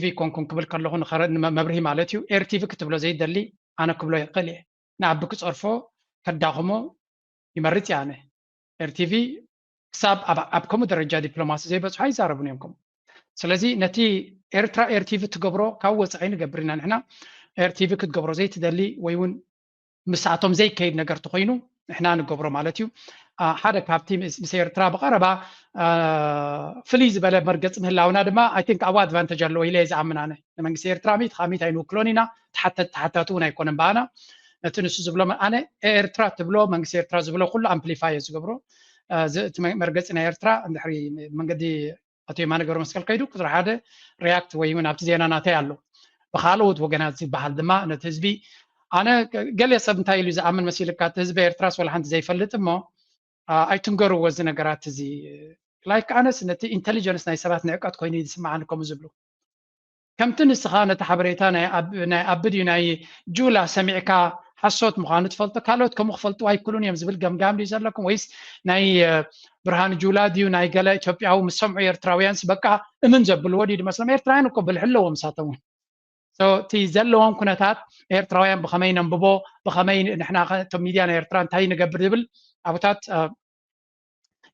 ኣይኮንኩን ክብል ከለኹ ንኸረ- ንመ- መብርሂ ማለት እዩ። ኤርቲቪ ክትብሎ ዘይደሊ ኣነ ክብሎ ይኽእል እየ። ንኣቢ ክጸርፎ ከዳኽሞ ይመርጽ እየ ኣነ። ኤርቲቪ ክሳብ ኣብ ኣብ ከምኡ ደረጃ ዲፕሎማሲ ዘይበጽሑ ኣይዛረቡን እዮም ከምኡ። ስለዚ ነቲ ኤርትራ ኤርቲቪ ትገብሮ ካብ ወጻኢ ንገብር ኢና ንሕና። ኤርቲቪ ክትገብሮ ዘይትደሊ ወይ እውን ምስኣቶም ዘይከይድ ነገር ተኾይኑ ንሕና ንገብሮ ማለት እዩ። ሓደ ካብቲ ምስ ኤርትራ ብቐረባ ፍልይ ዝበለ መርገፂ ምህላውና ድማ ኣይ ቲንክ ኣብኡ ኣድቫንተጅ ኣለዎ ኢለ እየ ዝኣምን ኣነ። ንመንግስቲ ኤርትራ ሚት ካብ ሚት ኣይንውክሎን ኢና። ተሓታቲ እውን ኣይኮነን ብኣና። ነቲ ንሱ ዝብሎ ኣነ ኤርትራ ትብሎ መንግስቲ ኤርትራ ዝብሎ ኩሉ ኣምፕሊፋይ እየ ዝገብሮ። እቲ መርገፂ ናይ ኤርትራ እንድሕሪ መንገዲ ኣቶ የማነ ገብረመስቀል ከይዱ ቁፅሪ ሓደ ሪያክት ወይ እውን ኣብቲ ዜና ናተይ ኣሎ። ብካልኦት ወገናት ዝበሃል ድማ ነቲ ህዝቢ ኣነ ገለ ሰብ እንታይ ኢሉ ዝኣምን መሲልካ እቲ ህዝቢ ኤርትራስ ወላ ሓንቲ ዘይፈልጥ እሞ ኣይትንገርዎ እዚ ነገራት እዚ። ላይክ ኣነስ ነቲ ኢንቴሊጀንስ ናይ ሰባት ንዕቀት ኮይኑ ዝስምዓኒ ከምኡ ዝብሉ ከምቲ ንስኻ ነቲ ሓበሬታ ናይ ኣቢ ድዩ ናይ ጁላ ሰሚዕካ ሓሶት ምዃኑ ትፈልጦ ካልኦት ከምኡ ክፈልጡ ኣይክሉን እዮም ዝብል ገምጋም ድዩ ዘለኩም ወይስ ናይ ብርሃን ጁላ ድዩ ናይ ገለ ኢትዮጵያዊ ምስ ሰምዑ ኤርትራውያንስ በቃ እምን ዘብልዎ ድዩ ዝመስሎም? ኤርትራውያን እኮ ብልሒ ኣለዎም ንሳቶም እውን። እቲ ዘለዎም ኩነታት ኤርትራውያን ብኸመይ ነንብቦ ብኸመይ ንሕና እቶም ሚድያ ናይ ኤርትራ እንታይ ንገብር ዝብል ኣብታት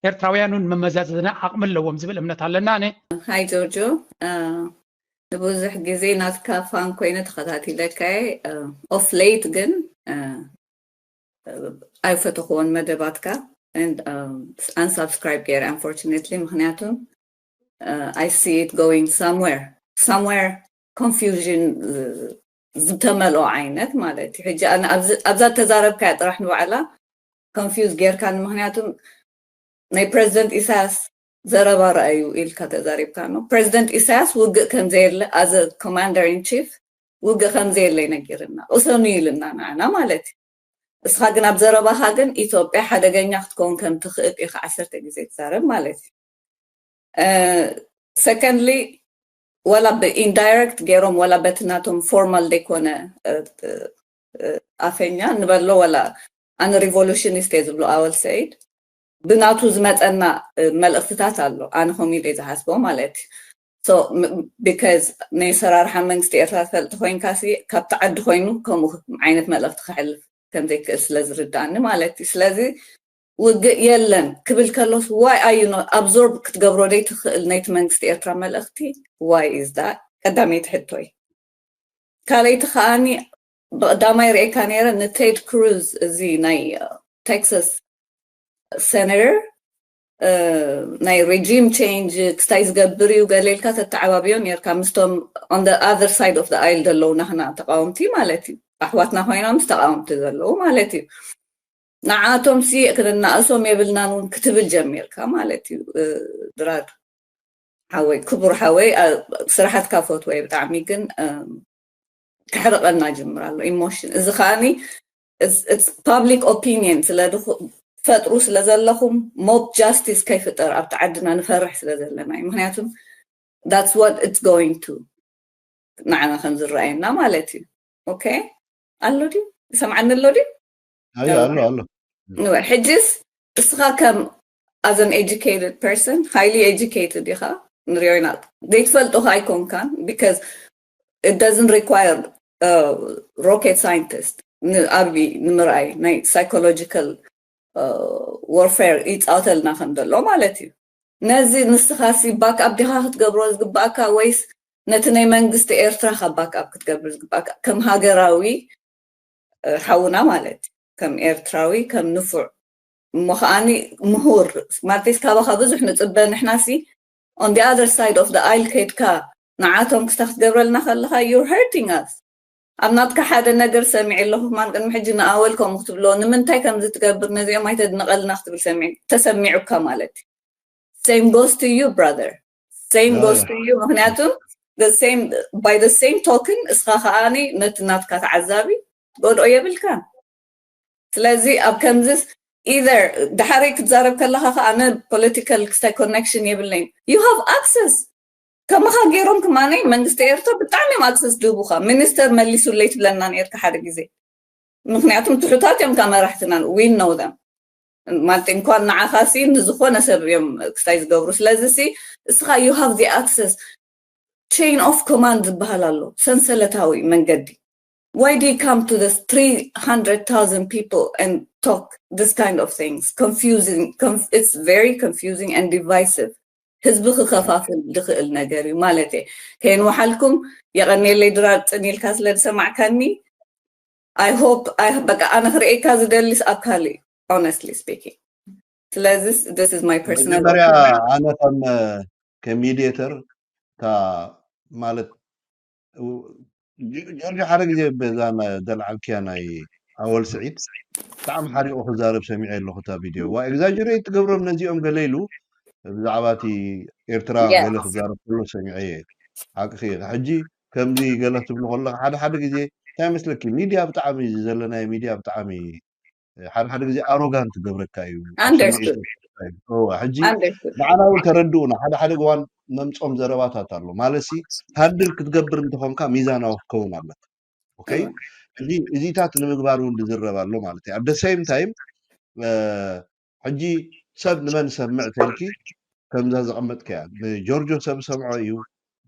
ኤርትራውያን እውን መመዛዘኒ ዓቕሚ ኣለዎም ዝብል እምነት ኣለና። ኣነ ሃይ ጆርጆ፣ ንብዙሕ ግዜ ናትካ ፋን ኮይነ ተኸታቲለካየ። ኦፍ ሌት ግን ኣይፈተኽዎን መደባትካ። ኣንሳብስክራይብ ገይረ ኣንፎርቹኔትሊ፣ ምክንያቱ I see it going somewhere somewhere confusion ዝተመልኦ ዓይነት ማለት እዩ። ሕጂ ኣብዛ ተዛረብካያ ጥራሕ ንባዕላ ኮንፊውዝ ጌርካኒ። ምክንያቱ ናይ ፕረዚደንት ኢሳያስ ዘረባ ረኣዩ ኢልካ ተዛሪብካ ነው። ፕረዚደንት ኢሳያስ ውግእ ከምዘየለ ኣዘ ኮማንደር ኢን ቺፍ ውግእ ከምዘየለ ይነጊርና እሰኑ ይልና ንዓና ማለት እዩ። እስኻ ግን ኣብ ዘረባኻ ግን ኢትዮጵያ ሓደገኛ ክትከውን ከም ትኽእል ኢኻ ዓሰርተ ግዜ ትዛረብ ማለት እዩ። ሰከንድሊ ወላ ብኢንዳይረክት ገይሮም ወላ በቲ ናቶም ፎርማል ዘይኮነ ኣፈኛ ንበሎ ወላ ኣነ ሪቮሉሽኒስት እየ ዝብሎ ኣወል ሰይድ ብናቱ ዝመፀና መልእክትታት ኣሎ። ኣነ ከምኡ ኢለ ዝሓስቦ ማለት እዩ። ቢካዝ ናይ ሰራርሓ መንግስቲ ኤርትራ ትፈልጥ ኮይንካ ካብቲ ዓዲ ኮይኑ ከምኡ ዓይነት መልእክቲ ክሕልፍ ከምዘይክእል ስለ ዝርዳእኒ ማለት እዩ። ስለዚ ውግእ የለን ክብል ከሎስ ዋይ ኣዩ ኖት ኣብዞርብ ክትገብሮ ደይ ትኽእል ነይቲ መንግስቲ ኤርትራ መልእክቲ ዋይ ኢዝ ዳት ቀዳመይቲ ሕቶይ። ካልኣይቲ ከዓኒ ብቀዳማይ ርእካ ነይረ ንቴድ ክሩዝ እዚ ናይ ቴክሳስ ሴኔተር ናይ ሬጂም ቼንጅ ክስታይ ዝገብር እዩ ገሌልካ ተተዓባብዮ ነርካ ምስቶም on the other side of the aisle ዘለዉ ናክና ተቃወምቲ ማለት እዩ። ኣሕዋትና ኮይኖም ምስ ተቃወምቲ ዘለዉ ማለት እዩ። ንዓቶም ሲ ክንናእሶም የብልናን እውን ክትብል ጀሚርካ ማለት እዩ። ድራር ሓወይ ክቡር ሓወይ ስራሓትካ ፈትወ ብጣዕሚ ግን ከሕርቀና ጅምር ኣሎ ኢሞሽን። እዚ ከዓኒ ፓብሊክ ኦፒኒየን ስለ ፈጥሩ ስለ ዘለኹም ሞብ ጃስቲስ ከይፍጠር ኣብቲ ዓድና ንፈርሕ ስለ ዘለና እዩ። ምክንያቱም that's what it's going to ንዓና ከም ዝረኣየና ማለት እዩ። ኦኬ ኣሎ ድዩ? ይሰምዓኒ ኣሎ ድዩ? ኣሎ ኣሎ። ሕጅስ እስኻ ከም as an educated person highly educated ኢኻ ንሪኦ ኢና ዘይትፈልጦ ኣይኮንካን because it doesn't require rocket scientist ንኣቢ ንምርኣይ ናይ psychological warfare ይፃወተልና ከም ዘሎ ማለት እዩ። ነዚ ንስኻሲ ባክኣፕ ዲኻ ክትገብሮ ዝግባእካ ወይስ ነቲ ናይ መንግስቲ ኤርትራ ካብ ባክኣፕ ክትገብር ዝግባእካ ከም ሃገራዊ ሓውና ማለት ከም ኤርትራዊ ከም ንፉዕ እሞ ከዓኒ ምሁር ማለትስ ካባኻ ብዙሕ ንፅበ ንሕናሲ on the other side of the aisle ከይድካ ንዓቶም ክስታ ክትገብረልና ከለካ you're hurting us። ኣብ ናትካ ሓደ ነገር ሰሚዐ ኣለኹ ማን ቅድሚ ሕጂ ንኣወል ከምኡ ክትብሎ ንምንታይ ከምዚ ትገብር ነዚኦም ኣይተድንቀልና ክትብል ሰሚዕ ተሰሚዑካ ማለት እዩ። Same goes to you brother same goes to you ምክንያቱም by the same token እስኻ ከዓኒ ነቲ ናትካ ተዓዛቢ ጎድኦ የብልካን። ስለዚ ኣብ ከምዚስ either ድሓረይ ክትዛረብ ከለካ ከ ኣነ political ክስታይ connection የብለይን you have access ከማኻ ገይሮም ክማነይ መንግስቲ ኤርትራ ብጣዕሚ እዮም ኣክሰስ ድህቡኻ ሚኒስተር መሊሱለይ ትብለና ነርካ ሓደ ግዜ ምክንያቱም ትሑታት እዮም ካብ መራሕትና we know them ማለት እንኳን ንዓኻሲ ንዝኾነ ሰብ እዮም ክስታይ ዝገብሩ ስለዚ ሲ እስኻ you have the access chain of command ዝበሃል ኣሎ፣ ሰንሰለታዊ መንገዲ። Why do you come to this three hundred thousand people and talk this kind of things? Confusing. Conf- it's very confusing and divisive. ህዝቢ ክከፋፍል ዝኽእል ነገር እዩ ማለት እዩ። ከይንወሓልኩም፣ የቐንየለይ ድራር፣ ጽን ኢልካ ስለ ዝሰማዕካኒ። I hope I በቃ ኣነ ክርእየካ ዝደልስ ኣብ ካልእ እዩ፣ honestly speaking። ስለዚ this is my personal መጀመርያ opinion። ኣነ ከም ከም ሚዲየተር እታ ማለት ጆርጆ ሓደ ግዜ በዛ ዘልዓልክያ ናይ ኣወል ስዒድ ብጣዕሚ ሓሪቑ ክዛረብ ሰሚዐ ኣለኹ እታ ቪድዮ። ዋ ኤግዛጀሬት ትገብሮም ነዚኦም ገለ ኢሉ ብዛዕባ እቲ ኤርትራ ገለ ክዛረብ ከሎ ሰሚዐ እየ። ሓቅኺ ኢኺ። ሕጂ ከምዚ ገለ ክትብሉ ከለኻ ሓደ ሓደ ግዜ እንታይ መስለኪ፣ ሚድያ ብጣዕሚ፣ እዚ ዘለናዮ ሚድያ ብጣዕሚ ሓደ ሓደ ግዜ ኣሮጋንት ገብረካ እዩ። ሕጂ ንዓና እውን ተረድኡና። ሓደ ሓደ እዋን መምፆም ዘረባታት ኣሎ ማለት ሲ፣ ሃንድል ክትገብር እንተኾንካ ሚዛናዊ ክትከውን ኣለካ። ኦኬ፣ ሕጂ እዚታት ንምግባር እውን ዝዝረብ ኣሎ ማለት እዩ። ኣብ the same time ሕጂ ሰብ ንመን ሰምዕ ተልኪ፣ ከምዛ ዘቐመጥከያ ንጆርጆ ሰብ ሰምዖ እዩ፣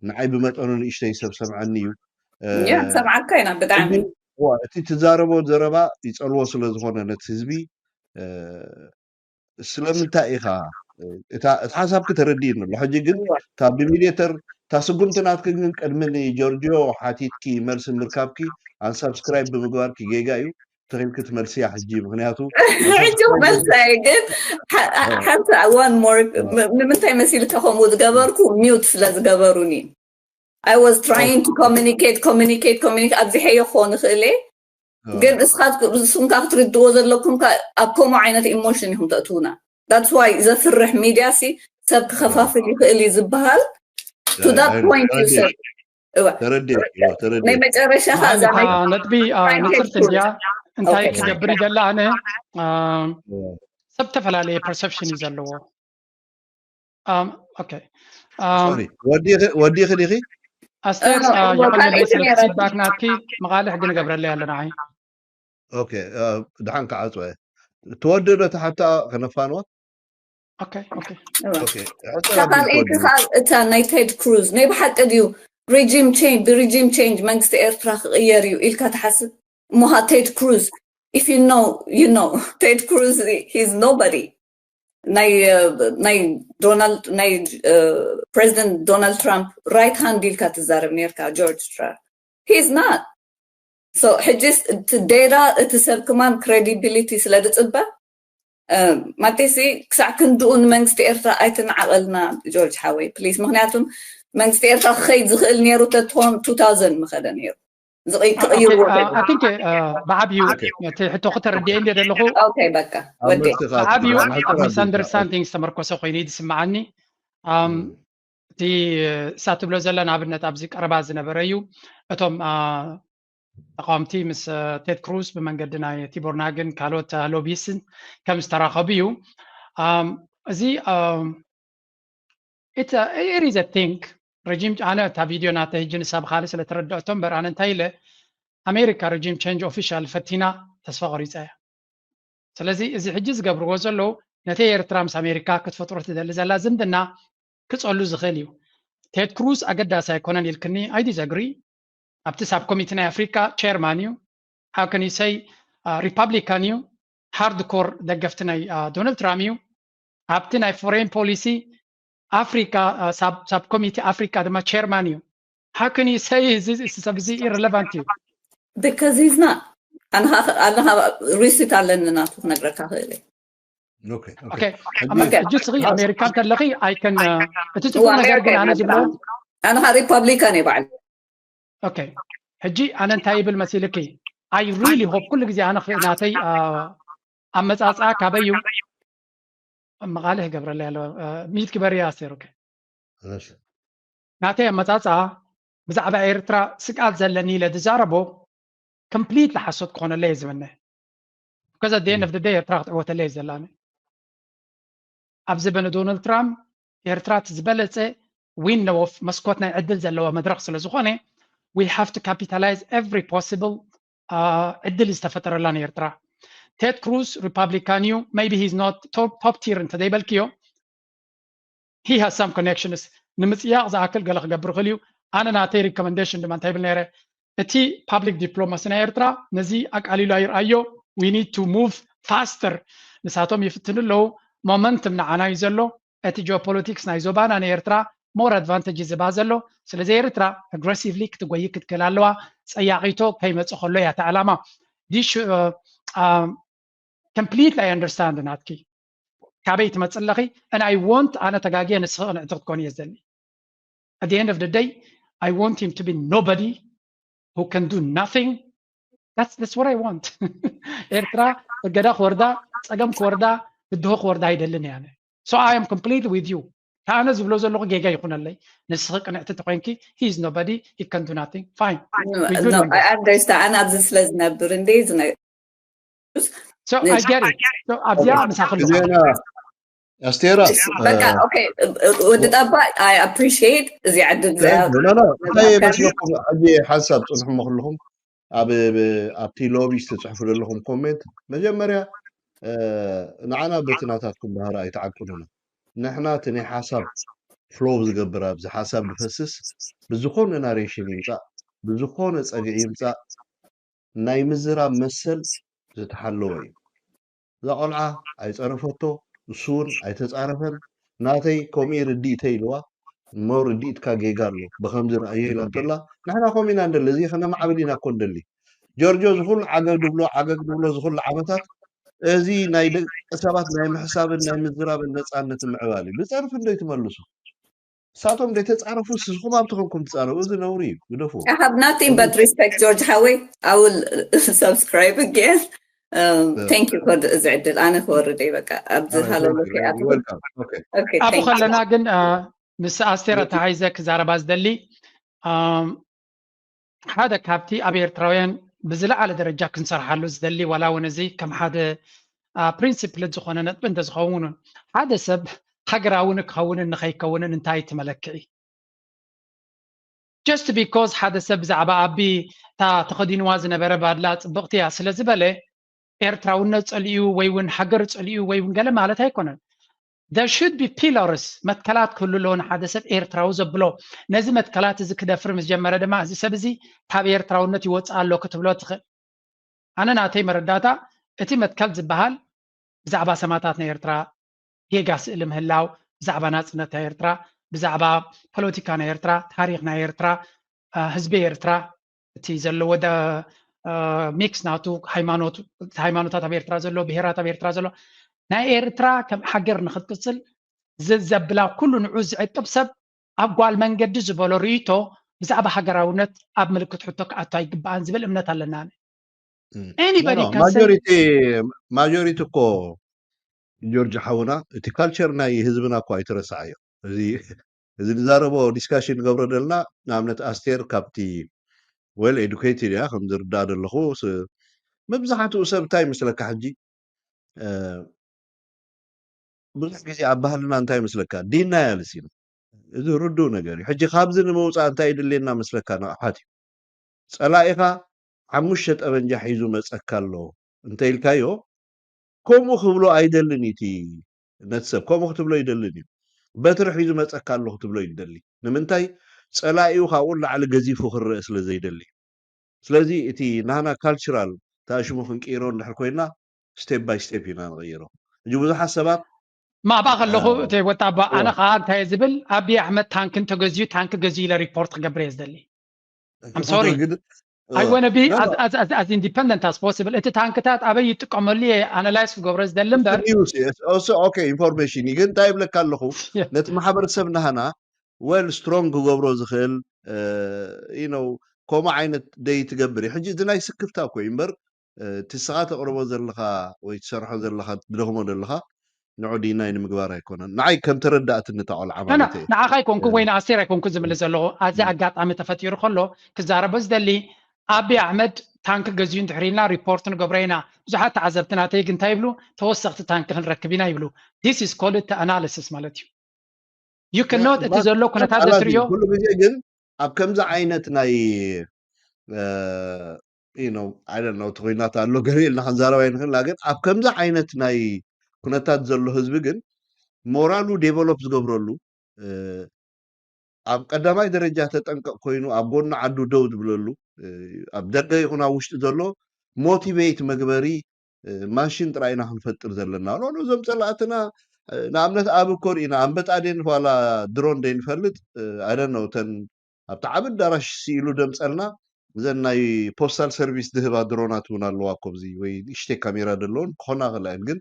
ንዓይ ብመጠኑ ንእሽተይ ሰብ ሰምዐኒ እዩ። ሰምዓካ ኢና ብጣዕሚ። እቲ ትዛረቦ ዘረባ ይፀልዎ ስለ ዝኾነ ነቲ ህዝቢ፣ ስለምንታይ ኢኻ እቲ ሓሳብኪ ተረዲእኒ ኣሎ። ሕጂ ግን እታ ብሚድየተር እታ ስጉምቲ ናትኪ ግን ቅድሚ ንጆርጆ ሓቲትኪ መልሲ ምርካብኪ፣ ኣንሳብስክራይብ ብምግባርኪ ጌጋ እዩ። ተኺልኪ ትመልስያ ሕጂ፣ ምክንያቱ ሕጂ መልሳ እዩ። ግን ሓንቲ one more፣ ንምንታይ መሲልካ ከምኡ ዝገበርኩ፣ ሚውት ስለ ዝገበሩኒ። I was trying to communicate communicate communicate ኣብዚሐዮ ክኾን ይኽእል እየ። ግን እስኻትኩም ንስኹም ከኣ ክትርድእዎ ዘለኩም ከኣ ኣብ ከምኡ ዓይነት ኢሞሽን ኢኹም ተእትዉና። That's why ዘፍርሕ ሚድያ ሲ ሰብ ክኸፋፍል ይኽእል እዩ ዝበሃል። To that point you said። እወ። ተረዲኤ፣ እወ፣ ተረዲኤ። ናይ መጨረሻ ከኣ እዛ ናይ ነጥቢ ንጽርቲ እንድያ። እንታይ ክገብር ይደላ ኣነ፣ ሰብ ዝተፈላለየ ፐርሰፕሽን እዩ ዘለዎ። ኦኬ፣ ወዲኺ ዲኺ? ኣስቴር፣ የቐንየለይ ስለ ፊድባክ ናትኪ። መቓልሕ ግን እገብረለይ ኣሎ ንዓይ። ኦኬ፣ ድሓን ክዓጽወ። ትወድእ ዶ እታ ሓታ ከነፋንዋ? ኦኬ፣ ኦኬ። እታ ካልኣይቲ ከዓ እታ ናይ ቴድ ክሩዝ ናይ ብሓቂ ድዩ? ሪጂም ቼንጅ፣ ብሪጂም ቼንጅ መንግስቲ ኤርትራ ክቕየር እዩ ኢልካ ትሓስብ? እሞ ቴድ ክሩዝ፣ if you know you know፣ ቴድ ክሩዝ he's nobody። ናይ ናይ ዶናልድ ናይ ፕሬዚደንት ዶናልድ ትራምፕ ራይት ሃንድ ኢልካ ትዛረብ ነርካ ጆርጅ ትራምፕ። He's not። So ሕጂስ እቲ ዴታ እቲ ሰብ ክማን ክሬዲቢሊቲ ስለ ዝፅበ፣ ማለተይሲ ክሳዕ ክንድኡ ንመንግስቲ ኤርትራ ኣይትንዓቐልና ጆርጅ ሓወይ ፕሊዝ። ምክንያቱም መንግስቲ ኤርትራ ክኸይድ ዝኽእል ነይሩ ተትኾን two thousand ምኸደ ነይሩ። ዝቕይ- ክቕይርዎ I think ብዓብዩ እቲ ሕቶ ክተረድኤ እንደ ዘለኹ ኦኬ በቃ ወዴ ብዓብዩ ሚስኣንደርስታንዲንግ ዝተመርኮሰ ኮይኑ እዩ ዝስምዓኒ። እቲ እሳ ትብሎ ዘላ ንኣብነት ኣብዚ ቀረባ ዝነበረ እዩ። እቶም ተቃወምቲ ምስ ቴድ ክሩዝ ብመንገዲ ናይ ቲቦር ናግን ካልኦት ሎቢስትን ከም ዝተራኸቡ እዩ። እዚ it is a thing። ረጂም ኣነ እታ ቪድዮ ናተ ህጂ ንሳ ብካልእ ስለ ተረድአቶ እምበር ኣነ እንታይ ኢለ ኣሜሪካ ረጂም ቼንጅ ኦፊሻል ፈቲና ተስፋ ቆሪፃ እያ። ስለዚ እዚ ሕጂ ዝገብርዎ ዘለዉ ነቲ ኤርትራ ምስ ኣሜሪካ ክትፈጥሮ ትደሊ ዘላ ዝምድና ክጸሉ ዝኽእል እዩ። ቴድ ክሩዝ ኣገዳሲ ኣይኮነን ኢልክኒ፣ I disagree። ኣብቲ ሳብ ኮሚቲ ናይ ኣፍሪካ ቸርማን እዩ። How can you say ሪፓብሊካን እዩ፣ ሃርድ ኮር ደገፍቲ ናይ ዶናልድ ትራምፕ እዩ። ኣብቲ ናይ ፎሬን ፖሊሲ ኣፍሪካ ሳብ ኮሚቲ ኣፍሪካ ድማ ቸርማን እዩ። How can you say እዚ ሰብ እዚ ኢረለቫንት እዩ? Because he's not ኣንኻ ሪሲት ኣለኒ ናቱ ክነግረካ ክእል ሕጂ ስኺ ኣሜሪካ ከለኺ ኣይከን እቲ ፅቡቅ ነገር ግን ኣነ ዝብሎ ኣንኻ ሪፓብሊካን እየ ባዕሉ ኦኬ ሕጂ ኣነ እንታይ ይብል መሲልኪ? I really hope ኩሉ ግዜ ኣነ ናተይ ኣመፃፅኣ ካበይ እዩ? መቃልሕ ይገብረለይ ኣሎ ሚት ግበሪ ኣስቴር። ኦኬ ናተይ ኣመፃፅኣ ብዛዕባ ኤርትራ ስግኣት ዘለኒ ኢለ ዝዛረቦ ኮምፕሊትሊ ሓሶት ክኾነለይ እየ ዝምነ። Because at the end of the day ኤርትራ ክትዕወተለይ እየ ዘላኒ። ኣብ ዘበነ ዶናልድ ትራምፕ ኤርትራ እቲ ዝበለፀ ዊንዶ ኦፍ መስኮት ናይ ዕድል ዘለዋ መድረኽ ስለ ዝኾነ we have to capitalize every possible ዕድል ዝተፈጠረላ ንኤርትራ። ቴድ ክሩዝ ሪፓብሊካን እዩ። Maybe he's not top tier እንተዘይበልክዮ he has some connections ንምፅያቕ ዝኣክል ገለ ክገብር ይኽእል እዩ። ኣነ ናተይ recommendation ድማ እንታይ ይብል ነይረ? እቲ public diplomacy ናይ ኤርትራ ነዚ ኣቃሊሉ ኣይርኣዮ። We need to move faster። ንሳቶም ይፍትኑ ኣለዉ። Momentum ንዓና እዩ ዘሎ። እቲ geopolitics ናይ ዞባና ንኤርትራ more advantage ዝባ ዘሎ። ስለዚ ኤርትራ aggressively ክትጎይ ክትክእል ኣለዋ። ጸያቒቶ ከይመጽእ ከሎ እያ እቲ ዓላማ። This should, uh, um, completely I understand ናትኪ ካበይ ትመጽእ ኣለኺ? And I want ኣነ ተጋግየ ንስኺ ቅንዕቲ ክትኮኒ እየ ዝደሊ። At the end of the day, I want him to be nobody who can do nothing. That's, that's what I want. ኤርትራ እገዳ ክወርዳ፣ ጸገም ክወርዳ፣ ብድሆ ክወርዳ ኣይደልን እየ ኣነ። So I am completely with you. ከኣነ ዝብሎ ዘለኹ ጌጋ ይኹነለይ። ንስኺ ቅንዕቲ ተኾይንኪ, he is nobody, he can do nothing. Fine. We good on that. ኣነ ኣብዚ ስለ ዝነብር እንደ So I get it. So ኣብዚኣ ምሳኺ ኣለኹ። ዜና ኣስቴራ በቃ okay፣ ወዲ ጣባ I appreciate እዚ ዕድል እንታይ መስለኩም? ሕጂ ሓንሳብ ጽንሕሞ ከለኹም ኣብ ኣብቲ ሎቢ ትጽሕፉ ዘለኹም ኮሜንት መጀመርያ ንዓና በቲ ናታትኩም ባህሪ ኣይትዓቅኑና። ንሕና እቲ ናይ ሓሳብ ፍሎው ዝገብር ኣብዚ ሓሳብ ዝፈስስ ብዝኾነ ናሬሽን ይምጻእ ብዝኾነ ጸግዒ ይምጻእ ናይ ምዝራብ መሰል ዝተሓለወ እዩ። እዛ ቆልዓ ኣይጸረፈቶ፣ እሱ እውን ኣይተጻረፈን። ናተይ ከምኡ ርድኢተይ ኢልዋ እሞ ርድኢትካ ጌጋ ኣሎ ብኸምዚ ረኣዮ ኢላቶ ኣላ። ንሕና ከምኡ ኢና ንደሊ፣ እዚ ከነማዕብል ኢና እኮ ንደሊ። ጆርጆ ዝኹሉ ዓገግ ድብሎ ዓገግ ድብሎ ዝኹሉ ዓመታት እዚ ናይ ደቂ ሰባት ናይ ምሕሳብን ናይ ምዝራብን ነጻነት ምዕባል እዩ። ብጸርፊ እንዶ ይትመልሱ። እሳቶም ዘይተጻረፉ ስስኹም ኣብቲ ኮንኩም ትጻረፉ እዚ ነውሪ እዩ ግደፉ። I have nothing but respect ጆርጅ ሓወይ። I will subscribe again. Thank you for እዚ ዕድል ኣነ ክወርደይ በቃ ኣብዚ ሃለሉ ኣብኡ ከለና ግን ምስ ኣስቴር ኣተሓይዘ ክዛረባ ዝደሊ ሓደ ካብቲ ኣብ ኤርትራውያን ብዝለዓለ ደረጃ ክንሰርሓሉ ዝደሊ ዋላ እውን እዚ ከም ሓደ ፕሪንሲፕል ዝኾነ ነጥቢ እንተዝኸውን ሓደ ሰብ ሃገራዊ ንክኸውንን ንኸይከውንን እንታይ ትመለክዒ? Just because ሓደ ሰብ ብዛዕባ ኣቢ እታ ተኸዲንዋ ዝነበረ ባድላ ጽብቕቲ እያ ስለ ዝበለ ኤርትራውነት ጸሊኡ ወይ እውን ሃገር ጸሊኡ ወይ እውን ገለ ማለት ኣይኮነን። There should be pillars መትከላት ክህሉ ኣለዎ ንሓደ ሰብ ኤርትራዊ ዘብሎ ነዚ መትከላት እዚ ክደፍር ምስ ጀመረ ድማ እዚ ሰብ እዚ ካብ ኤርትራውነት ይወፅእ ኣሎ ክትብሎ ትኽእል። ኣነ ናተይ መረዳእታ እቲ መትከል ዝበሃል ብዛዕባ ሰማታት ናይ ኤርትራ ጌጋ ስእሊ ምህላው ብዛዕባ ናፅነት ናይ ኤርትራ ብዛዕባ ፖለቲካ ናይ ኤርትራ ታሪክ ናይ ኤርትራ ህዝቢ ኤርትራ እቲ ዘለዎ ሚክስ ናቱ ሃይማኖታት ኣብ ኤርትራ ዘሎ ብሄራት ኣብ ኤርትራ ዘሎ ናይ ኤርትራ ከም ሃገር ንክትቅፅል ዘብላ ኩሉ ንዑ ዝዕቅብ ሰብ ኣብ ጓል መንገዲ ዝበሎ ርእይቶ ብዛዕባ ሃገራውነት ኣብ ምልክት ሕቶ ክኣቱ ኣይግባኣን ዝብል እምነት ኣለና። ማጆሪቲ እኮ ጆርጅ ሓውና እቲ ካልቸር ናይ ህዝብና እኮ ኣይትረስዓዮ። እዚ ንዛረቦ ዲስካሽን ንገብሮ ዘለና ንኣብነት ኣስቴር ካብቲ well educated እያ ከም ዝርዳእ ዘለኹ መብዛሕትኡ ሰብ እንታይ ይመስለካ ሕጂ ብዙሕ ግዜ ኣብ ባህልና እንታይ ይመስለካ denial እዩ። እዚ ርዱእ ነገር እዩ። ሕጂ ካብዚ ንምውፃእ እንታይ ይድልየና መስለካ ንቕሓት እዩ። ፀላኢኻ ሓሙሽተ ጠበንጃ ሒዙ መፀካ ኣሎ እንተ ኢልካዮ ከምኡ ክብሎ ኣይደልን እቲ ነቲ ሰብ ከምኡ ክትብሎ ይደልን እዩ። በትሪ ሒዙ መፀካ ኣሎ ክትብሎ ይደሊ። ንምንታይ ፀላኢኡ ካብኡ ላዕሊ ገዚፉ ክረአ ስለ ዘይደሊ። ስለዚ እቲ ናህና ካልቸራል ተኣሽሙ ክንቅይሮ እንድሕር ኮይና step by step ኢና ንቕይሮ። ሕጂ ብዙሓት ሰባት ማብኣ ከለኹ እተ ወጣባ ኣነ ከዓ እንታይ ዝብል ኣቢ ኣሕመድ ታንክ እንተገዝዩ ታንክ ገዝዩ ኢለ ሪፖርት ክገብር እየ ዝደሊ። I'm sorry. I want to be as, as, as, as independent as possible. እቲ ታንክታት ኣበይ ይጥቀመሉ እየ ኣናላይዝ ክገብሮ ዝደሊ እምበር ኢንፎርሜሽን እዩ። ግን እንታይ ይብለካ ኣለኹ ነቲ ማሕበረሰብ ናህና well strong ክገብሮ ዝኽእል you know ከምኡ ዓይነት ደይ ትገብር እዩ። ሕጂ እዚ ናይ ስክፍታ እኮ እዩ እምበር እቲ ስኻ ተቕርቦ ዘለኻ ወይ ትሰርሖ ዘለኻ ትደኽሞ ዘለኻ ንዑ ዲናይ ንምግባር ኣይኮነን። ንዓይ ከም ተረዳእትኒ እታ ቆልዓ ማለት እየ። ንዓኻ ኣይኮንኩ ወይ ንኣስቴር ኣይኮንኩ ዝምልስ ዘለኹ። ኣብዚ ኣጋጣሚ ተፈጢሩ ከሎ ክዛረቦ ዝደሊ ኣቢ ኣሕመድ ታንክ ገዝዩ እንድሕር ኢልና ሪፖርት ንገብሮ ኢና። ብዙሓት ተዓዘብቲ ናተይ ግን እንታይ ይብሉ? ተወሰኽቲ ታንክ ክንረክብ ኢና ይብሉ። This is called analysis ማለት እዩ። You cannot እቲ ዘሎ ኩነታት ዘትርዮ ኩሉ ግዜ ግን ኣብ ከምዚ ዓይነት ናይ you know I don't know እቲ ኩናት ኣሎ ገለ ኢልና ክንዛረብ ኣይንኽእልና ግን ኣብ ከምዚ ዓይነት ናይ ኩነታት ዘሎ ህዝቢ ግን ሞራሉ ዴቨሎፕ ዝገብረሉ ኣብ ቀዳማይ ደረጃ ተጠንቀቕ ኮይኑ ኣብ ጎኒ ዓዱ ደው ዝብለሉ፣ ኣብ ደገ ይኹን ኣብ ውሽጢ ዘሎ ሞቲቬት መግበሪ ማሽን ጥራይ ኢና ክንፈጥር ዘለና። ኖ፣ እዞም ጸላእትና፣ ንኣብነት ኣብ እኮ ርኢና ኣንበጣ ደን ዋላ ድሮን ደይንፈልጥ፣ ኣደነው ተን ኣብቲ ዓቢ ኣዳራሽ ስኢሉ ደምጸልና፣ እዘን ናይ ፖስታል ሰርቪስ ድህባ ድሮናት እውን ኣለዋ እኮ ኣብዚ፣ ወይ ንእሽተይ ካሜራ ዘለውን ክኾና ክእላ እየን። ግን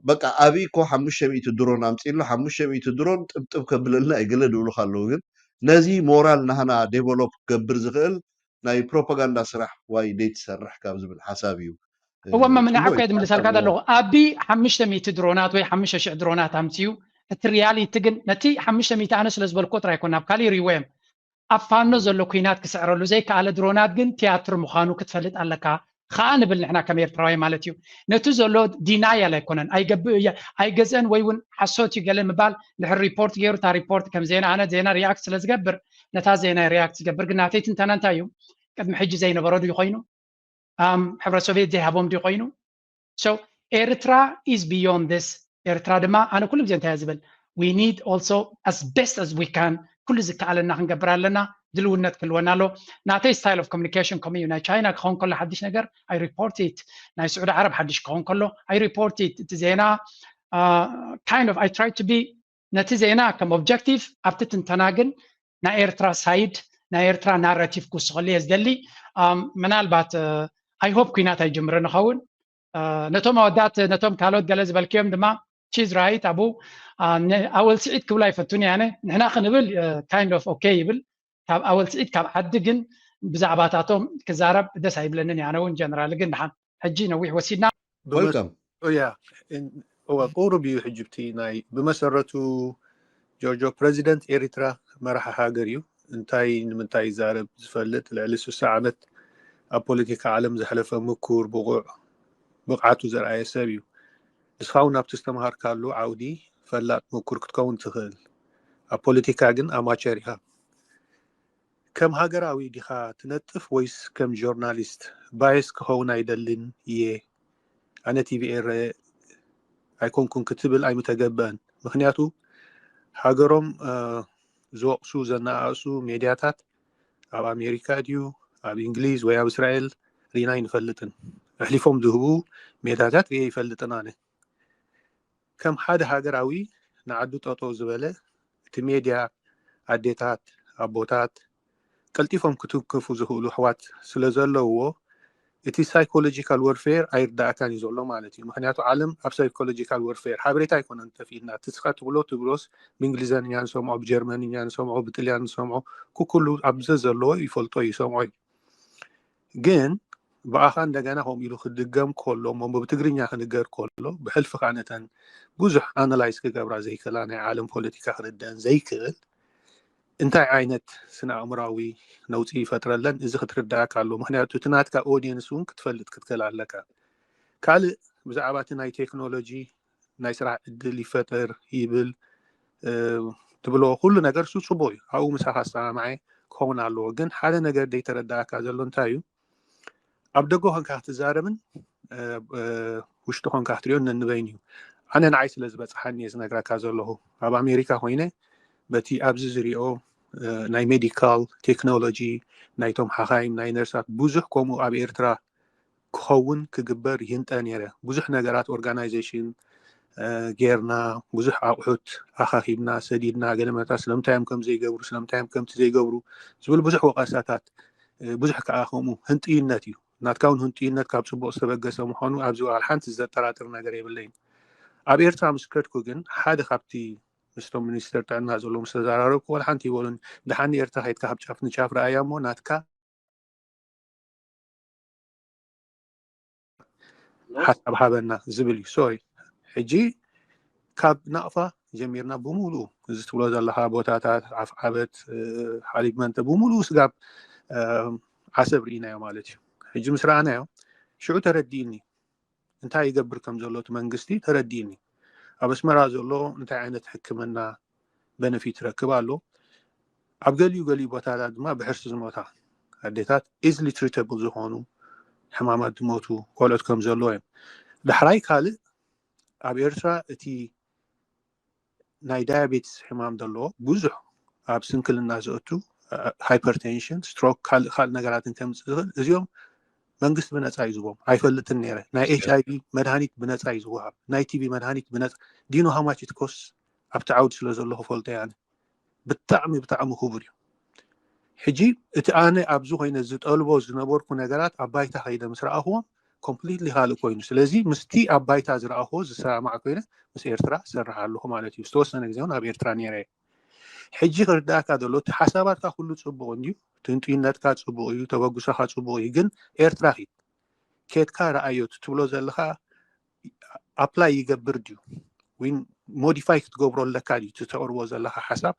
በቃ ኣብይ እኮ ሓሙሽተ ሚእቲ ድሮን ኣምጺእሉ፣ ሓሙሽተ ሚእቲ ድሮን ጥብጥብ ከብለልና እዩ ገለ ድብሉ ከለዉ፣ ግን ነዚ ሞራል ናህና ዴቨሎፕ ክገብር ዝኽእል ናይ ፕሮፓጋንዳ ስራሕ ዋይ ደይ ትሰርሕ ካብ ዝብል ሓሳብ እዩ። እወ መምንዓብ ከየት ምልሳልካ ዘለኹ። ኣቢ ሓሙሽተ ሚእቲ ድሮናት ወይ ሓሙሽተ ሽሕ ድሮናት ኣምፅዩ፣ እቲ ሪያሊቲ ግን ነቲ ሓሙሽተ ሚእቲ ኣነ ስለ ዝበልኮ ጥራይ ኮን ኣብ ካሊእ ሪወ እዮም ኣብ ፋኖ ዘሎ ኩናት ክስዕረሉ ዘይከኣለ ድሮናት ግን ቲያትር ምዃኑ ክትፈልጥ ኣለካ ከኣ ንብል ንሕና ከም ኤርትራውያን ማለት እዩ። ነቲ ዘሎ ዲናያል ኣይኮነን፣ ኣይገብእ እየ፣ ኣይገዝአን ወይ እውን ሓሶት እዩ ገለ ምባል፣ ድሕሪ ሪፖርት ገይሩ እታ ሪፖርት ከም ዜና ኣነ ዜና ሪያክት ስለ ዝገብር ነታ ዜና ሪያክት ዝገብር። ግን ናተይ ትንተና እንታይ እዩ? ቅድሚ ሕጂ ዘይነበሮ ድዩ ኮይኑ? ኣም፣ ሕብረ ሶቪየት ዘይሃቦም ድዩ ኮይኑ? So ኤርትራ is beyond this። ኤርትራ ድማ ኣነ ኩሉ ግዜ እንታይ እየ ዝብል? We need also as best as we can፣ ኩሉ ዝከኣለና ክንገብር ኣለና። ድልውነት ክህልወና ኣሎ። ናተይ ስታይል ኦፍ ኮሚኒኬሽን ከምኡ እዩ። ናይ ቻይና ክኸውን ከሎ ሓድሽ ነገር I report it፣ ናይ ስዑዲ ዓረብ ሓድሽ ክኸውን ከሎ I report it። እቲ ዜና kind of I try to be ነቲ ዜና ከም ኦብጀክቲቭ ኣብቲ ትንተና ግን ናይ ኤርትራ ሳይድ ናይ ኤርትራ ናራቲቭ ክውስኸሉ እየ ዝደሊ። ምናልባት I hope ኩናት ኣይጅምርን ይኸውን። ነቶም ኣወዳት ነቶም ካልኦት ገለ ዝበልክዮም ድማ ቺዝ ራይት ኣብኡ ኣወል ስዒድ ክብል ኣይፈቱን እየ ኣነ። ንሕና ክንብል kind of okay ይብል። ካብ ኣወል ስዒድ ካብ ዓዲ ግን ብዛዕባታቶም ክዛረብ ደስ ኣይብለንን እየ ኣነ እውን ጀነራል። ግን ድሓን ሕጂ ነዊሕ ወሲድና። ወልካም። ያ እወ ቁሩብ እዩ ሕጂ ብቲ ናይ ብመሰረቱ ጆርጆ ፕረዚደንት ኤሪትራ መራሒ ሃገር እዩ። እንታይ ንምንታይ ይዛረብ ዝፈልጥ ልዕሊ ስሳ ዓመት ኣብ ፖለቲካ ዓለም ዘሕለፈ ምኩር ብቑዕ ብቕዓቱ ዘርኣየ ሰብ እዩ። ንስኻ እውን ኣብቲ ዝተምሃርካሉ ዓውዲ ፈላጥ ምኩር ክትከውን ትኽእል። ኣብ ፖለቲካ ግን ኣማቸር ኢኻ። ከም ሃገራዊ ዲኻ ትነጥፍ ወይስ ከም ጆርናሊስት? ባየስ ክኸውን ኣይደልን እየ። ኣነ ቲቪ ኤረ ኣይኮንኩን ክትብል ኣይምተገብአን። ምኽንያቱ ሃገሮም ዝወቕሱ ዘነኣእሱ ሜድያታት ኣብ ኣሜሪካ ድዩ ኣብ እንግሊዝ ወይ ኣብ እስራኤል ሪና ኣይንፈልጥን። ኣሕሊፎም ዝህቡ ሜድያታት ሪኤ ይፈልጥን ኣነ። ከም ሓደ ሃገራዊ ንዓዱ ጠጠው ዝበለ እቲ ሜድያ ኣዴታት ኣቦታት ቀልጢፎም ክትንክፉ ዝኽእሉ ኣሕዋት ስለ ዘለውዎ እቲ ሳይኮሎጂካል ወርፌር ኣይርዳእካን እዩ ዘሎ ማለት እዩ። ምክንያቱ ዓለም ኣብ ሳይኮሎጂካል ወርፌር ሓበሬታ ኣይኮነን ተፊልና እቲ ስኻ ትብሎ ትብሎስ ብእንግሊዘኛ ንሰምዖ ብጀርመንኛ ንሰምዖ ብጥልያን ንሰምዖ ኩኩሉ ኣብ ዘዘለዎ ይፈልጦ እዩ ይሰምዖ እዩ። ግን ብኣኻ እንደገና ከምኡ ኢሉ ክድገም ከሎ እሞ ብትግርኛ ክንገር ከሎ ብሕልፊ ከዓ ነተን ብዙሕ ኣናላይዝ ክገብራ ዘይክእላ ናይ ዓለም ፖለቲካ ክርደአን ዘይክእል እንታይ ዓይነት ስነ ኣእምራዊ ነውፂ ይፈጥረለን? እዚ ክትርዳእካ ኣሎ። ምክንያቱ እቲ ናትካ ኦዲየንስ እውን ክትፈልጥ ክትክእል ኣለካ። ካልእ ብዛዕባ እቲ ናይ ቴክኖሎጂ ናይ ስራሕ ዕድል ይፈጥር ይብል ትብሎ ኩሉ ነገር እሱ ፅቡቅ እዩ። ኣብኡ ምሳኻ ዝሰማማዐ ክኸውን ኣለዎ። ግን ሓደ ነገር ዘይተረዳእካ ዘሎ እንታይ እዩ? ኣብ ደገ ኮንካ ክትዛረብን ውሽጢ ኮንካ ክትሪኦን ነንበይን እዩ። ኣነ ንዓይ ስለ ዝበፅሓኒ እየ ዝነግረካ ዘለኹ። ኣብ ኣሜሪካ ኮይነ በቲ ኣብዚ ዝሪኦ ናይ ሜዲካል ቴክኖሎጂ ናይቶም ሓኻይም ናይ ነርሳት ብዙሕ ከምኡ ኣብ ኤርትራ ክኸውን ክግበር ይህንጠ ነይረ። ብዙሕ ነገራት ኦርጋናይዜሽን ጌርና ብዙሕ ኣቑሑት ኣኻኺብና ሰዲድና ገለመታት ስለምንታይ እዮም ከም ዘይገብሩ ስለምንታይ እዮም ከምቲ ዘይገብሩ ዝብል ብዙሕ ወቐሳታት ብዙሕ ከዓ ከምኡ ህንጥይነት እዩ። ናትካ እውን ህንጥይነት ካብ ፅቡቕ ዝተበገሰ ምዃኑ ኣብዚ በዓል ሓንቲ ዘጠራጥር ነገር የብለይን። ኣብ ኤርትራ ምስ ከድኩ ግን ሓደ ካብቲ ምስቶም ሚኒስተር ጥዕና ዘለዉ ምስ ተዘራረብኩ ዋላ ሓንቲ ይበሉን ደሓን ኤርትራ ከይድካ ካብ ጫፍ ንጫፍ ረኣያ እሞ ናትካ ሓሳብ ሃበና ዝብል እዩ። ሶሪ ሕጂ ካብ ናቕፋ ጀሚርና ብምሉኡ እዚ ትብሎ ዘለኻ ቦታታት ዓፍዓበት ሓሊብ መንተ ብምሉኡ ስጋብ ዓሰብ ርኢናዮ ማለት እዩ። ሕጂ ምስ ረኣናዮ ሽዑ ተረዲእኒ እንታይ ይገብር ከም ዘሎ እቲ መንግስቲ ተረዲእኒ። ኣብ ኣስመራ ዘሎ እንታይ ዓይነት ሕክምና በነፊት ይረክብ ኣሎ። ኣብ ገሊኡ ገሊኡ ቦታታት ድማ ብሕርሲ ዝሞታ ኣዴታት ኢዝሊ ትሪተብል ዝኾኑ ሕማማት ዝሞቱ ቆልዑት ከም ዘለዎ እዮም። ዳሕራይ ካልእ ኣብ ኤርትራ እቲ ናይ ዳያቤትስ ሕማም ዘለዎ ብዙሕ ኣብ ስንክልና ዘእቱ፣ ሃይፐርቴንሽን፣ ስትሮክ፣ ካልእ ካልእ ነገራትን ከምፅእ ዝኽእል፣ እዚኦም መንግስቲ ብነፃ እዩ ዝቦም። ኣይፈልጥን ነይረ። ናይ ኤች ኣይ ቪ መድሃኒት ብነፃ እዩ ዝወሃብ። ናይ ቲ ቢ መድሃኒት ብነፃ። ዲኖ ሃማች ትኮስ ኣብቲ ዓውዲ ስለ ዘለኹ ፈልጦ እየ ኣነ። ብጣዕሚ ብጣዕሚ ክቡር እዩ። ሕጂ እቲ ኣነ ኣብዚ ኮይነ ዝጠልቦ ዝነበርኩ ነገራት ኣብ ባይታ ከይደ ምስ ረኣኽዎም ኮምፕሊትሊ ካልእ ኮይኑ። ስለዚ ምስቲ ኣብ ባይታ ዝረኣኽዎ ዝሰማማዕ ኮይነ ምስ ኤርትራ ሰርሕ ኣለኹ ማለት እዩ። ዝተወሰነ ግዜ እውን ኣብ ኤርትራ ነይረ እየ። ሕጂ ክርዳእካ ዘሎ እቲ ሓሳባትካ ኩሉ ጽቡቕ እንድዩ፣ ትንጥይነትካ ጽቡቕ እዩ፣ ተበግሶኻ ጽቡቕ እዩ። ግን ኤርትራ ኪድ፣ ኬድካ ረኣዮ፣ እቲ ትብሎ ዘለኻ ኣፕላይ ይገብር ድዩ ወይ ሞዲፋይ ክትገብሮ ኣለካ ድዩ እቲ ተቕርቦ ዘለኻ ሓሳብ?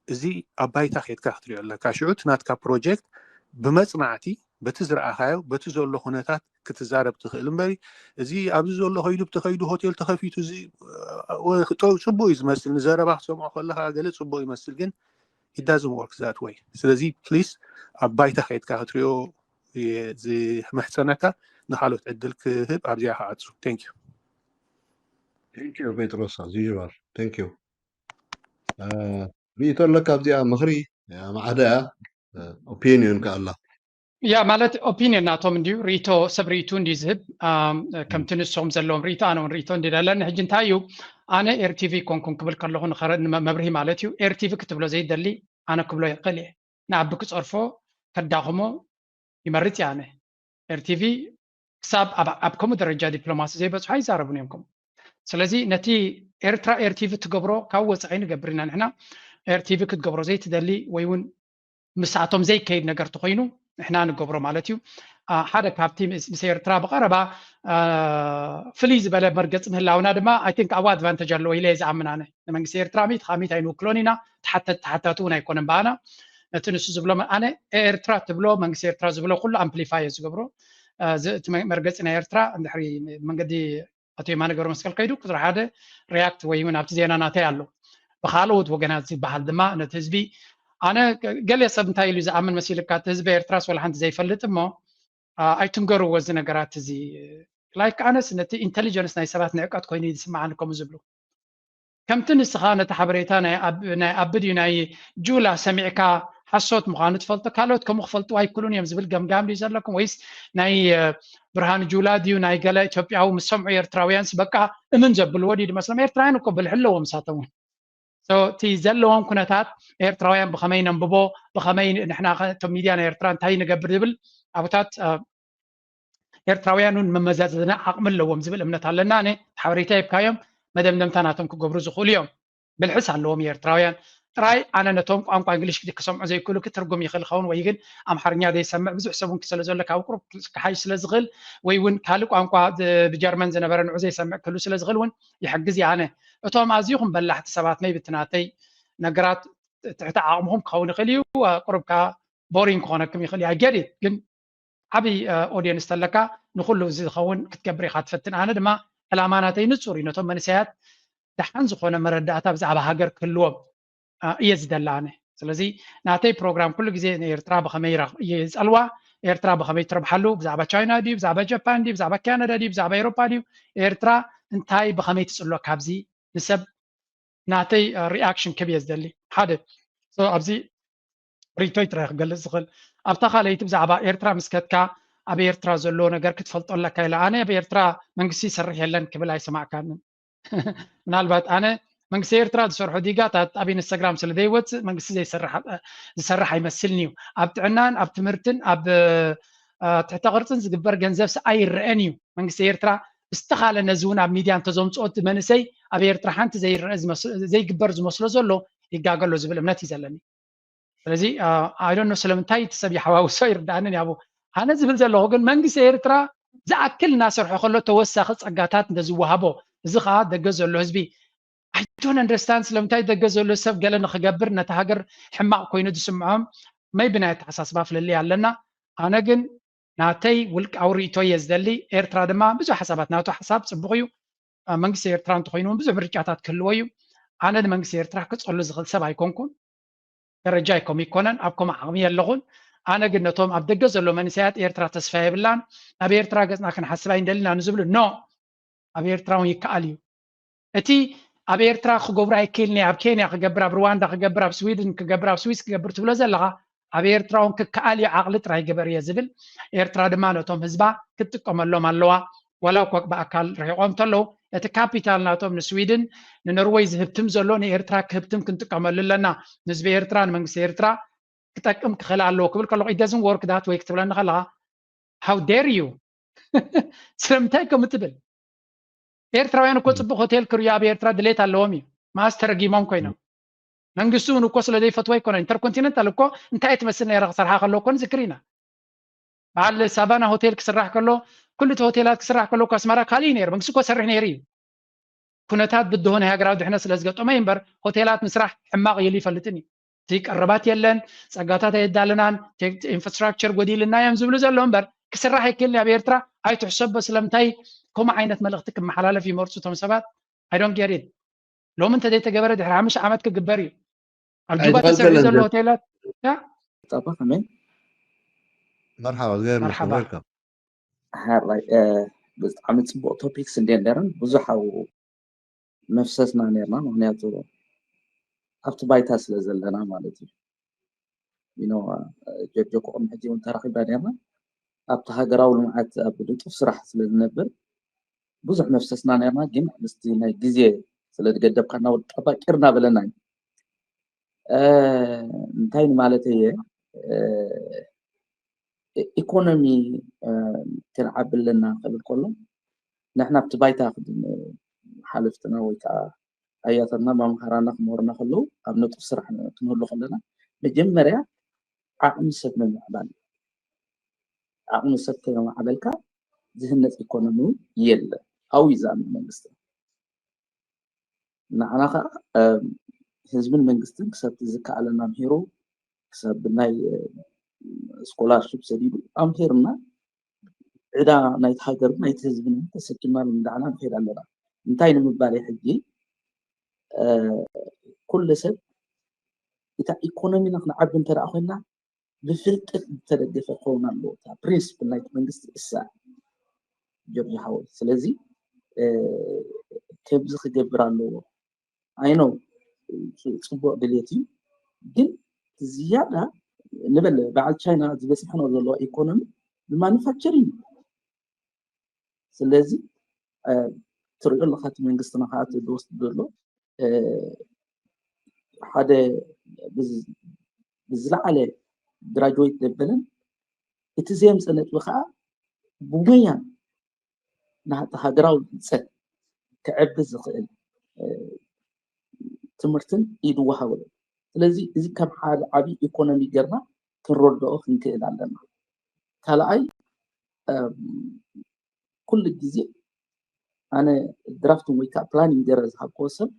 እዚ ኣብ ባይታ ኬድካ ክትሪኦ ኣለካ። ሽዑ እቲ ናትካ ፕሮጀክት ብመጽናዕቲ በቲ ዝረኣኻዮ፣ በቲ ዘሎ ኩነታት ክትዛረብ ትኽእል እምበሪ፣ እዚ ኣብዚ ዘሎ ከይዱ ብቲ ከይዱ ሆቴል ተኸፊቱ፣ እዚ እ፣ እ፣ ጽቡቕ እዩ ዝመስል፣ ንዘረባ ክትሰምዖ ከለኻ ገለ ጽቡቕ ይመስል፣ ግን it doesn't work that way። ስለዚ ፕሊስ ኣብ ባይታ ከይድካ ክትሪኦ እየ ዝምሕጸነካ። ንኻልኦት ዕድል ክህብ ኣብዚኣ ክዓጹ። Thank you። Thank you ጴጥሮስ፣ as usual። Thank you። እ፣ ርእይቶ ኣለካ ኣብዚኣ? ምኽሪ እያ፣ ማዕዳ እያ፣ ኦፒኒዮን ከኣላ። ያ፣ ማለት ኦፒኒየን ናቶም እንድዩ፣ ርእይቶ፣ ሰብ ርእይቱ እንድዩ ዝህብ። ኣም፣ ከምቲ ንሶም ዘለዎም ርእይቶ ኣነ እውን ርእይቶ እንድዩ ኣለኒ። ሕጂ እንታይ እዩ፣ ኣነ ኤር ቲ ቪ ኮንኩን ክብል ከለኹ ንኸረ-፣ ንመ-፣ መብርሂ ማለት እዩ። ኤር ቲ ቪ ክትብሎ ዘይደሊ ኣነ ክብሎ ይኽእል እየ። ንኣቢ ክጸርፎ ከዳኽሞ ይመርጽ እየ ኣነ። ኤር ቲ ቪ ክሳብ ኣብ፣ ኣብ ከምኡ ደረጃ ዲፕሎማሲ ዘይበጽሑ ኣይዛረቡን እዮም ከምኡ። ስለዚ ነቲ ኤርትራ ኤር ቲ ቪ ትገብሮ ካብ ወጻኢ ንገብር ኢና ንሕና። ኤር ቲ ቪ ክትገብሮ ዘይትደሊ ወይ እውን ምስኣቶም ዘይከይድ ነገር ተኾይኑ ንሕና ንገብሮ ማለት እዩ። አ፣ ሓደ ካብቲ ምስ፣ ምስ ኤርትራ ብቐረባ፣ አ፣ ፍልይ ዝበለ መርገጽ ምህላውና ድማ፣ I think፣ ኣብኡ ኣድቫንተጅ ኣለዎ ኢለ እየ ዝኣምን ኣነ። ንመንግስቲ ኤርትራ ሚእቲ ካብ ሚእቲ ኣይንውክሎን ኢና። ተሓተ-፣ ተሓታቲ እውን ኣይኮነን ብኣና። ነቲ ንሱ ዝብሎ መ-፣ ኣነ ኤርትራ ትብሎ፣ መንግስቲ ኤርትራ ዝብሎ ኩሉ ኣምፕሊፋይ እየ ዝገብሮ። አ፣ እዚ፣ እቲ መ-፣ መርገጺ ናይ ኤርትራ እንድሕሪ መንገዲ ኣቶ የማነ ገብረመስቀል ከይዱ፣ ቁጽሪ ሓደ ሪያክት ወይ እውን ኣብቲ ዜና ናተይ ኣሎ። ብኻልኦት ወገናት ዝበሃል ድማ ነቲ ህዝቢ፣ ኣነ ገለ ሰብ እንታይ ኢሉ ዝኣምን መሲልካ፣ እቲ ህዝቢ ኤርትራስ ወላ ሓንቲ ዘይፈልጥ እሞ፣ አ፣ ኣይትንገርዎ እዚ ነገራት እዚ። ላይክ ኣነስ ነቲ ኢንተሊጀንስ ናይ ሰባት ንዕቀት ኮይኑ እዩ ዝስምዓኒ ከምኡ ዝብሉ። ከምቲ ንስኻ ነቲ ሓበሬታ ናይ ኣብ-፣ ናይ ኣቢ ድዩ ናይ ጁላ ሰሚዕካ ሓሶት ምዃኑ ትፈልጦ፣ ካልኦት ከምኡ ክፈልጥዎ ኣይክእሉን እዮም ዝብል ገምጋም ድዩ ዘለኩም? ወይስ ናይ፣ እ፣ ብርሃኑ ጁላ ድዩ ናይ ገለ ኢትዮጵያዊ ምስ ሰምዑ ኤርትራውያንስ በቃ እምን ዘብልዎ ድዩ ዝመስሎም? ኤርትራውያን እኮ ብልሒ ኣለዎም ንሳቶም እውን። So፣ እቲ ዘለዎም ኩነታት ኤርትራውያን ብኸመይ ነንብቦ፣ ብኸመይ ንሕና ኸ-፣ እቶም ሚድያ ናይ ኤርትራ እንታይ ንገብር ዝብል ኣብታት፣ እ፣ ኤርትራውያን እውን መመዛዘኒ ዓቕሚ ኣለዎም ዝብል እምነት ኣለና። ኣነ ሓበሬታ ሂብካዮም መደምደምታ ናቶም ክገብሩ ዝኽእሉ እዮም። ብልሕስ ኣለዎም ኤርትራውያን። ጥራይ ኣነ ነቶም ቋንቋ እንግሊሽ ክሰምዑ ዘይክእሉ ክትርጉም ይኽእል ይኸውን፣ ወይ ግን ኣምሓርኛ ዘይሰምዕ ብዙሕ ሰብ እውን ስለ ዘሎ ካብ ቁሩብ ክሓይሽ ስለ ዝኽእል፣ ወይ እውን ካልእ ቋንቋ ዝ-፣ ብጀርመን ዝነበረ ንዑ ዘይሰምዕ ክህሉ ስለ ዝኽእል እውን ይሕግዝ እየ ኣነ። እቶም ኣዝኹም በላሕቲ ሰባት፣ maybe እቲ ናተይ ነገራት ትሕቲ ዓቕምኹም ክኸውን ይኽእል እዩ፣ ቁሩብ ከኣ ቦሪንግ ክኾነኩም ይኽእል እዩ፣ I get it። ግን ዓብይ፣ እ፣ ኦድየንስ ተለካ ንኹሉ ዝኸውን ክትገብር ኢኻ ትፈትን። ኣነ ድማ ዕላማ ናተይ ንጹር እዩ። ነቶም መንእሰያት ደሓን ዝኾነ መረዳእታ ብዛዕባ ሃገር ክህልዎም፣ እ፣ እየ ዝደሊ ኣነ። ስለዚ ናተይ ፕሮግራም ኩሉ ግዜ ንኤርትራ ብኸመይ ይራ-፣ ይጸልዋ፣ ኤርትራ ብኸመይ ትረብሓሉ፣ ብዛዕባ ቻይና ድዩ፣ ብዛዕባ ጃፓን ድዩ፣ ብዛዕባ ካናዳ ድዩ፣ ብዛዕባ ኤውሮጳ ድዩ፣ ኤርትራ እንታይ ብኸመይ ትጽሎ፣ ካብዚ ንሰብ ናተይ፣ እ፣ ሪኣክሽን ክብ እየ ዝደሊ። ሓደ፣ so፣ ኣብዚ ሪቶይ ጥራይ ክገልጽ ዝኽእል። ኣብታ ካልኣይቲ ብዛዕባ ኤርትራ ምስ ከድካ ኣብ ኤርትራ ዘሎ ነገር ክትፈልጦ ኣለካ ኢለ። ኣነ ኣብ ኤርትራ መንግስቲ ይሰርሕ የለን ክብል ኣይሰማዕካንን። ምናልባት ኣነ መንግስቲ ኤርትራ ዝሰርሖ ዲጋታት ኣብ ኢንስታግራም ስለ ዘይወጽእ መንግስቲ ዘይሰርሕ፣ ዝሰርሕ ኣይመስልን እዩ። ኣብ ጥዕናን ኣብ ትምህርትን ኣብ፣ እ፣ ትሕተ ቅርጽን ዝግበር ገንዘብስ ኣይረአን እዩ። መንግስቲ ኤርትራ ብዝተኻለ ነዚ እውን ኣብ ሚድያ እንተዘምፅኦ እቲ መንእሰይ ኣብ ኤርትራ ሓንቲ ዘይረአ ዝመስ-፣ ዘይግበር ዝመስሎ ዘሎ ይጋገሎ ዝብል እምነት እዩ ዘለኒ። ስለዚ፣ አ፣ I don't know ስለምንታይ እቲ ሰብ ይሓዋውሶ ይርድኣንን ያቡ። ኣነ ዝብል ዘለኹ ግን መንግስቲ ኤርትራ ዝኣክል እናሰርሖ ከሎ ተወሳኺ ጸጋታት እንተዝወሃቦ፣ እዚ ኸኣ ደገ ዘሎ ህዝቢ፣ I don't understand ስለምንታይ ደገ ዘሎ ሰብ ገለ ንኽገብር ነቲ ሃገር ሕማቕ ኮይኑ ዝስምዖም፣ maybe ናይ ኣተሓሳስባ ፍልልይ ኣለና። ኣነ ግን ናተይ ውልቃዊ ርእይቶ እየ ዝደሊ። ኤርትራ ድማ ብዙሕ ሓሳባት፣ ናቱ ሓሳብ ጽቡቕ እዩ። አ፣ መንግስቲ ኤርትራ እንተኾይኑ እውን ብዙሕ ምርጫታት ክህልዎ እዩ። ኣነ ንመንግስቲ ኤርትራ ክጸሉ ዝኽእል ሰብ ኣይኮንኩን። ደረጃይ ከምኡ ኣይኮነን፣ ኣብ ከምኡ ዓቕሚ የለኹን። ኣነ ግን ነቶም ኣብ ደገ ዘሎ መንእሰያት ኤርትራ ተስፋ የብላን፣ ናብ ኤርትራ ገጽና ክንሓስብ ኣይንደልን ኢና ንዝብሉ፣ ኖ፣ ኣብ ኤርትራ እውን ይከኣል እዩ። እቲ ኣብ ኤርትራ ክገብሩ ኣይክእልን እየ፣ ኣብ ኬንያ ክገብር፣ ኣብ ሩዋንዳ ክገብር፣ ኣብ ስዊድን ክገብር፣ ኣብ ስዊስ ክገብር ትብሎ ዘለኻ፣ ኣብ ኤርትራ እውን ክከኣል እዩ፣ ዓቕሊ ጥራይ ግበር እየ ዝብል። ኤርትራ ድማ ነቶም ህዝባ ክትጥቀመሎም ኣለዋ። ዋላ እኳ ብኣካል ርሒቖም እንተለዉ፣ እቲ ካፒታል ናቶም ንስዊድን ንኖርወይ ዝህብትም ዘሎ ንኤርትራ ክህብትም ክንጥቀመሉ ኣለና። ንህዝቢ ኤርትራ፣ ንመንግስቲ ኤርትራ ክጠቅም ክኽእል ኣለዎ ክብል ከለኹ፣ it doesn't work that way ክትብለኒ ከለኻ፣ how dare you? ስለምንታይ ከምኡ ትብል? ኤርትራውያን እኮ ጽቡቕ ሆቴል ክርእዩ ኣብ ኤርትራ ድሌት ኣለዎም እዩ። መኣስ ተረጊሞም ኮይኖም። መንግስቲ እውን እኮ ስለ ዘይፈትዎ ኣይኮነን። ኢንተርኮንቲነንታል እኮ እንታይ ትመስል ነይራ ክሰርሓ ከለዉ እኮ ንዝክር ኢና። በዓል ሳቫና ሆቴል ክስራሕ ከሎ፣ ኩሉ እቲ ሆቴላት ክስራሕ ከሎ እኮ ኣስመራ ካልእ እዩ ነይሩ። መንግስቲ እኮ ሰርሕ ነይሩ እዩ። ኩነታት ብድሆ ናይ ሃገራዊ ድሕነት ስለ ዝገጠሞ እዩ እምበር፣ ሆቴላት ምስራሕ ሕማቕ ኢሉ ይፈልጥን እዩ። እቲ ቀረባት የለን፣ ጸጋታት ኣየዳለናን፣ ቴክ-፣ ኢንፍራስትራክቸር ጎዲልና እዮም ዝብሉ ዘለዉ እምበር፣ ክስራሕ ይክእል ኣብ ኤርትራ ኣይትሕሰቦ። ስለምንታይ ከምኡ ዓይነት መልእኽቲ ክመሓላለፍ ይመርጹ እቶም ሰባት? I don't get it። ሎሚ እንተዘይተገበረ ድሕሪ ሓሙሽተ ዓመት ክግበር እዩ። ኣብ ጁባ ተሰሪሑ ዘሎ ሆቴላት። ያ ጣባ ከመይ? መርሓባ፣ እግዜር ይመስገን። መርሓባ። ዌልካም። ሓራይ ብጣዕሚ ጽቡቕ ቶፒክስ እንድየን ነይረን። ብዙሕ ኣብኡ መፍሰስና ነይርና፣ ምኽንያቱ ኣብቲ ባይታ ስለ ዘለና ማለት እዩ። You know፣ ጀርጆ፣ ቅድሚ ሕጂ እውን ተራኺብና ነይርና። ኣብቲ ሃገራዊ ልምዓት ኣብ ንጡፍ ስራሕ ስለ ዝነብር ብዙሕ መፍሰስና ነይርና፣ ግን ምስቲ ናይ ግዜ ስለ ዝገደብካ እናወጣ ባቂር እናበለና እዩ። እ፣ እንታይ ንማለት እየ፣ እ፣ ኢኮኖሚ፣ እ፣ ክንዓቢ ኣለና ክብል ከሎ፣ ንሕና ኣብቲ ባይታ ክድ-፣ ሓለፍትና ወይ ከዓ ኣያታትና መምሃራና ክምህሩና ከለዉ፣ ኣብ ንጡፍ ስራሕ ክንህሉ ከለና፣ መጀመርያ ዓቕሚ ሰብ ምምዕባል እዩ። ዓቕሚ ሰብ ከይማዕበልካ ዝህነፅ ኢኮኖሚ እውን የለን። ኣብኡ እዩ ዝኣምን መንግስቲ። ንዓና ከዓ፣ እም፣ ህዝብን መንግስትን ክሰብ ዝከኣለና ምሂሩ፣ ክሰብ ናይ፣ እ፣ ስኮላርሽፕ ሰዲዱ ኣምሂርና፣ ዕዳ ናይቲ ሃገርን ናይቲ ህዝብን ተሰኪምና እንዳዓና ንኸይድ ኣለና። እንታይ ንምባል እዩ ሕጂ፣ እ፣ ኩሉ ሰብ እታ ኢኮኖሚና ክንዓቢ እንተ ደኣ ኮይና ብፍልጠት ዝተደገፈ ክኸውን ኣለዎ። እታ ፕሪንስፕል ናይቲ መንግስቲ እሳ ጆርጅ ሓወይ። ስለዚ፣ እ፣ ከምዚ ክገብር ኣለዎ። ኣይ ኖው ጽቡቕ ድሌት እዩ፣ ግን ዝያዳ ንበለ በዓል ቻይና ዝበጽሐ ነው ዘለዎ ኢኮኖሚ ብማኑፋክቸሪንግ እዩ። ስለዚ፣ እ፣ ትሪኦ ኣለኻ እቲ መንግስትና ከዓ እቲ ዝወስድ ዘሎ፣ እ፣ ሓደ ብዝ-፣ ብዝለዓለ ግራጁዌት ዘበለን እቲ ዘየምፀ ነጥቢ ከዓ ብሞያን ናቲ ሃገራዊ ህንፀት ክዕቢ ዝኽእል፣ እ፣ ትምህርትን ኢድ ወሃበሉ። ስለዚ እዚ ከም ሓደ ዓብዪ ኢኮኖሚ ጌርና ክንረድኦ ክንክእል ኣለና። ካልኣይ፣ እም፣ ኩሉ ግዜ ኣነ ድራፍትን ወይ ከዓ ፕላኒንግ ገይረ ዝሃብክዎ ሰብ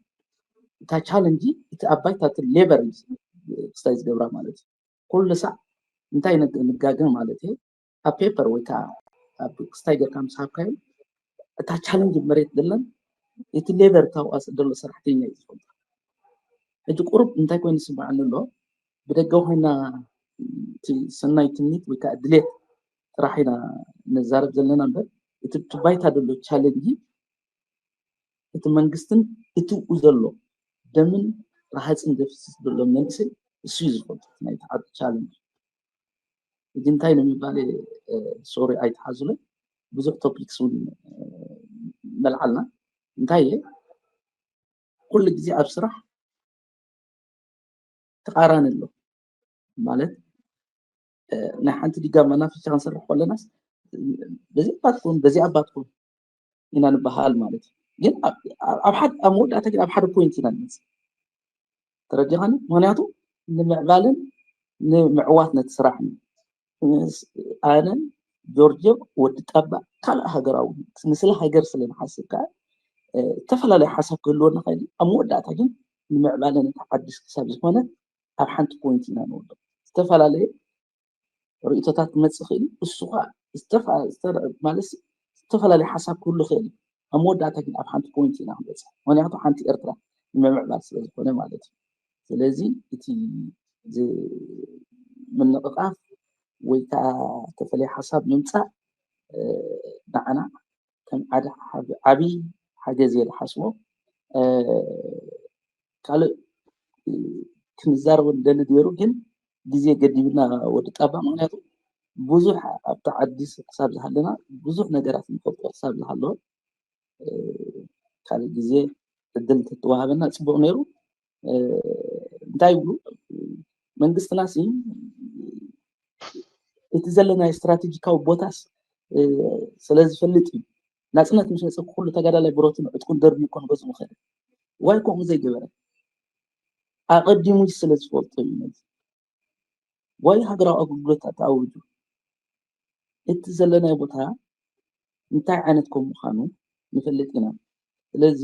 እታ ቻለንጂ እቲ ኣብ ባይታ እቲ ሌበር እዩ ክስታይ ዝገብራ ማለት እዩ። ኩሉ ሳዕ እንታይ ንግ-፣ ንጋገ ማለት እዩ፣ ኣብ ፔፐር ወይ ከዓ ኣብ ክስታይ ጌርካ ምስ ሃብካዮ እታ ቻለንጅ መሬት ዘለን እቲ ሌበር ካብኣ ዘሎ ሰራሕተኛ እዩ ዝፈልጦ። ሕጂ ቁሩብ እንታይ ኮይኑ ይስምዓኒ ኣሎ፣ ብደገ ኮይና እቲ ሰናይ ትምኒት ወይ ከዓ ድሌት ጥራሕ ኢና ነዛረብ ዘለና እምበር እቲ እቲ ባይታ ዘሎ ቻለንጂ እቲ መንግስትን እቲ ኡ ዘሎ ደምን ረሃፅን ዘፍስስ ዘሎ መንእሰይ እሱ እዩ ዝፈልጦ። እቲ ናይቲ ዓዲ ቻለንጅ ሕጂ እንታይ ንምባል እየ፣ እ፣ ሶሪ ኣይትሓዙለይ፣ ብዙሕ ቶፒክስ እውን፣ እ፣ መልዓልና። እንታይ እየ፣ ኩሉ ግዜ ኣብ ስራሕ ተቃራኒ ኣሎ ማለት፣ እ፣ ናይ ሓንቲ ዲጋ መናፈሻ ክንሰርሕ ከለናስ በዚ ኣባትኩም በዚ ኣባትኩም ኢና ንበሃል ማለት እዩ። ግን ኣብ፣ ኣብ፣ ኣብ ሓደ፣ ኣብ መወዳእታ ግን ኣብ ሓደ ፖይንት ኢና ንመፅእ። ተረዲኻኒ? ምኽንያቱ ንምዕባልን ንምዕዋት ነቲ ስራሕ እዩ። ምስ ኣነ፣ ጆርጆ፣ ወዲ ጣባ ካልእ ሃገራዊ ስለ ሃገር ስለ ንሓስብ ከዓ፣ እ፣ ዝተፈላለዩ ሓሳብ ክህልወና ይኽእል እዩ። ኣብ መወዳእታ ግን ንምዕባልን እቲ ሓድሽ ክሳብ ዝኾነ ኣብ ሓንቲ ፖይንት ኢና ንወድቕ። ዝተፈላለየ ርእይቶታት ክመጽእ ይኽእል እዩ። እሱ ኸኣ ዝተፋ-፣ ዝተ-፣ ማለት ዝተፈላለየ ሓሳብ ክህሉ ይኽእል እዩ። ኣብ መወዳእታ ግን ኣብ ሓንቲ ፖይንት ኢና ክንበጽሕ። ምኽንያቱ ሓንቲ ኤርትራ ንምምዕባል ስለ ዝኾነ ማለት እዩ። ስለዚ እቲ ዝ-፣ ምንቕቓፍ ወይ ከዓ ተፈለየ ሓሳብ ምምጻእ፣ እ፣ ንዓና ከም ዓደ-፣ ዓብ-፣ ዓብዪ ሓገዝ እየ ዝሓስቦ። ካልእ ክንዛረብ እንደሊ ነይሩ፣ ግን ግዜ ገዲብና ወዲ ጣባ። ምክንያቱ ብዙሕ ኣብቲ ዓዲ ክሳብ ዝሃለና ብዙሕ ነገራት ንፈልጦ ክሳብ ዝሃለወ፣ ካልእ ግዜ እድል ተተዋሃበና ጽቡቕ ነይሩ። እንታይ ይብሉ መንግስትና ሲ እቲ ዘለናዮ ስትራቴጂካዊ ቦታስ ስለ ዝፈልጥ እዩ። ናፅነት ምስ መፀ ኩሉ ተጋዳላይ ብረቱን ዕጥቁን ደርብዩ እኮ ንገዝኡ ምኸደ። ዋይ ከምኡ ዘይገበረ? ኣቐዲሙ ስለ ዝፈልጦ እዩ። ነዚ ዋይ ሃገራዊ ኣገልግሎት ተኣውጁ። እቲ ዘለናዮ ቦታ እንታይ ዓይነት ከም ምዃኑ ንፈልጥ ኢና። ስለዚ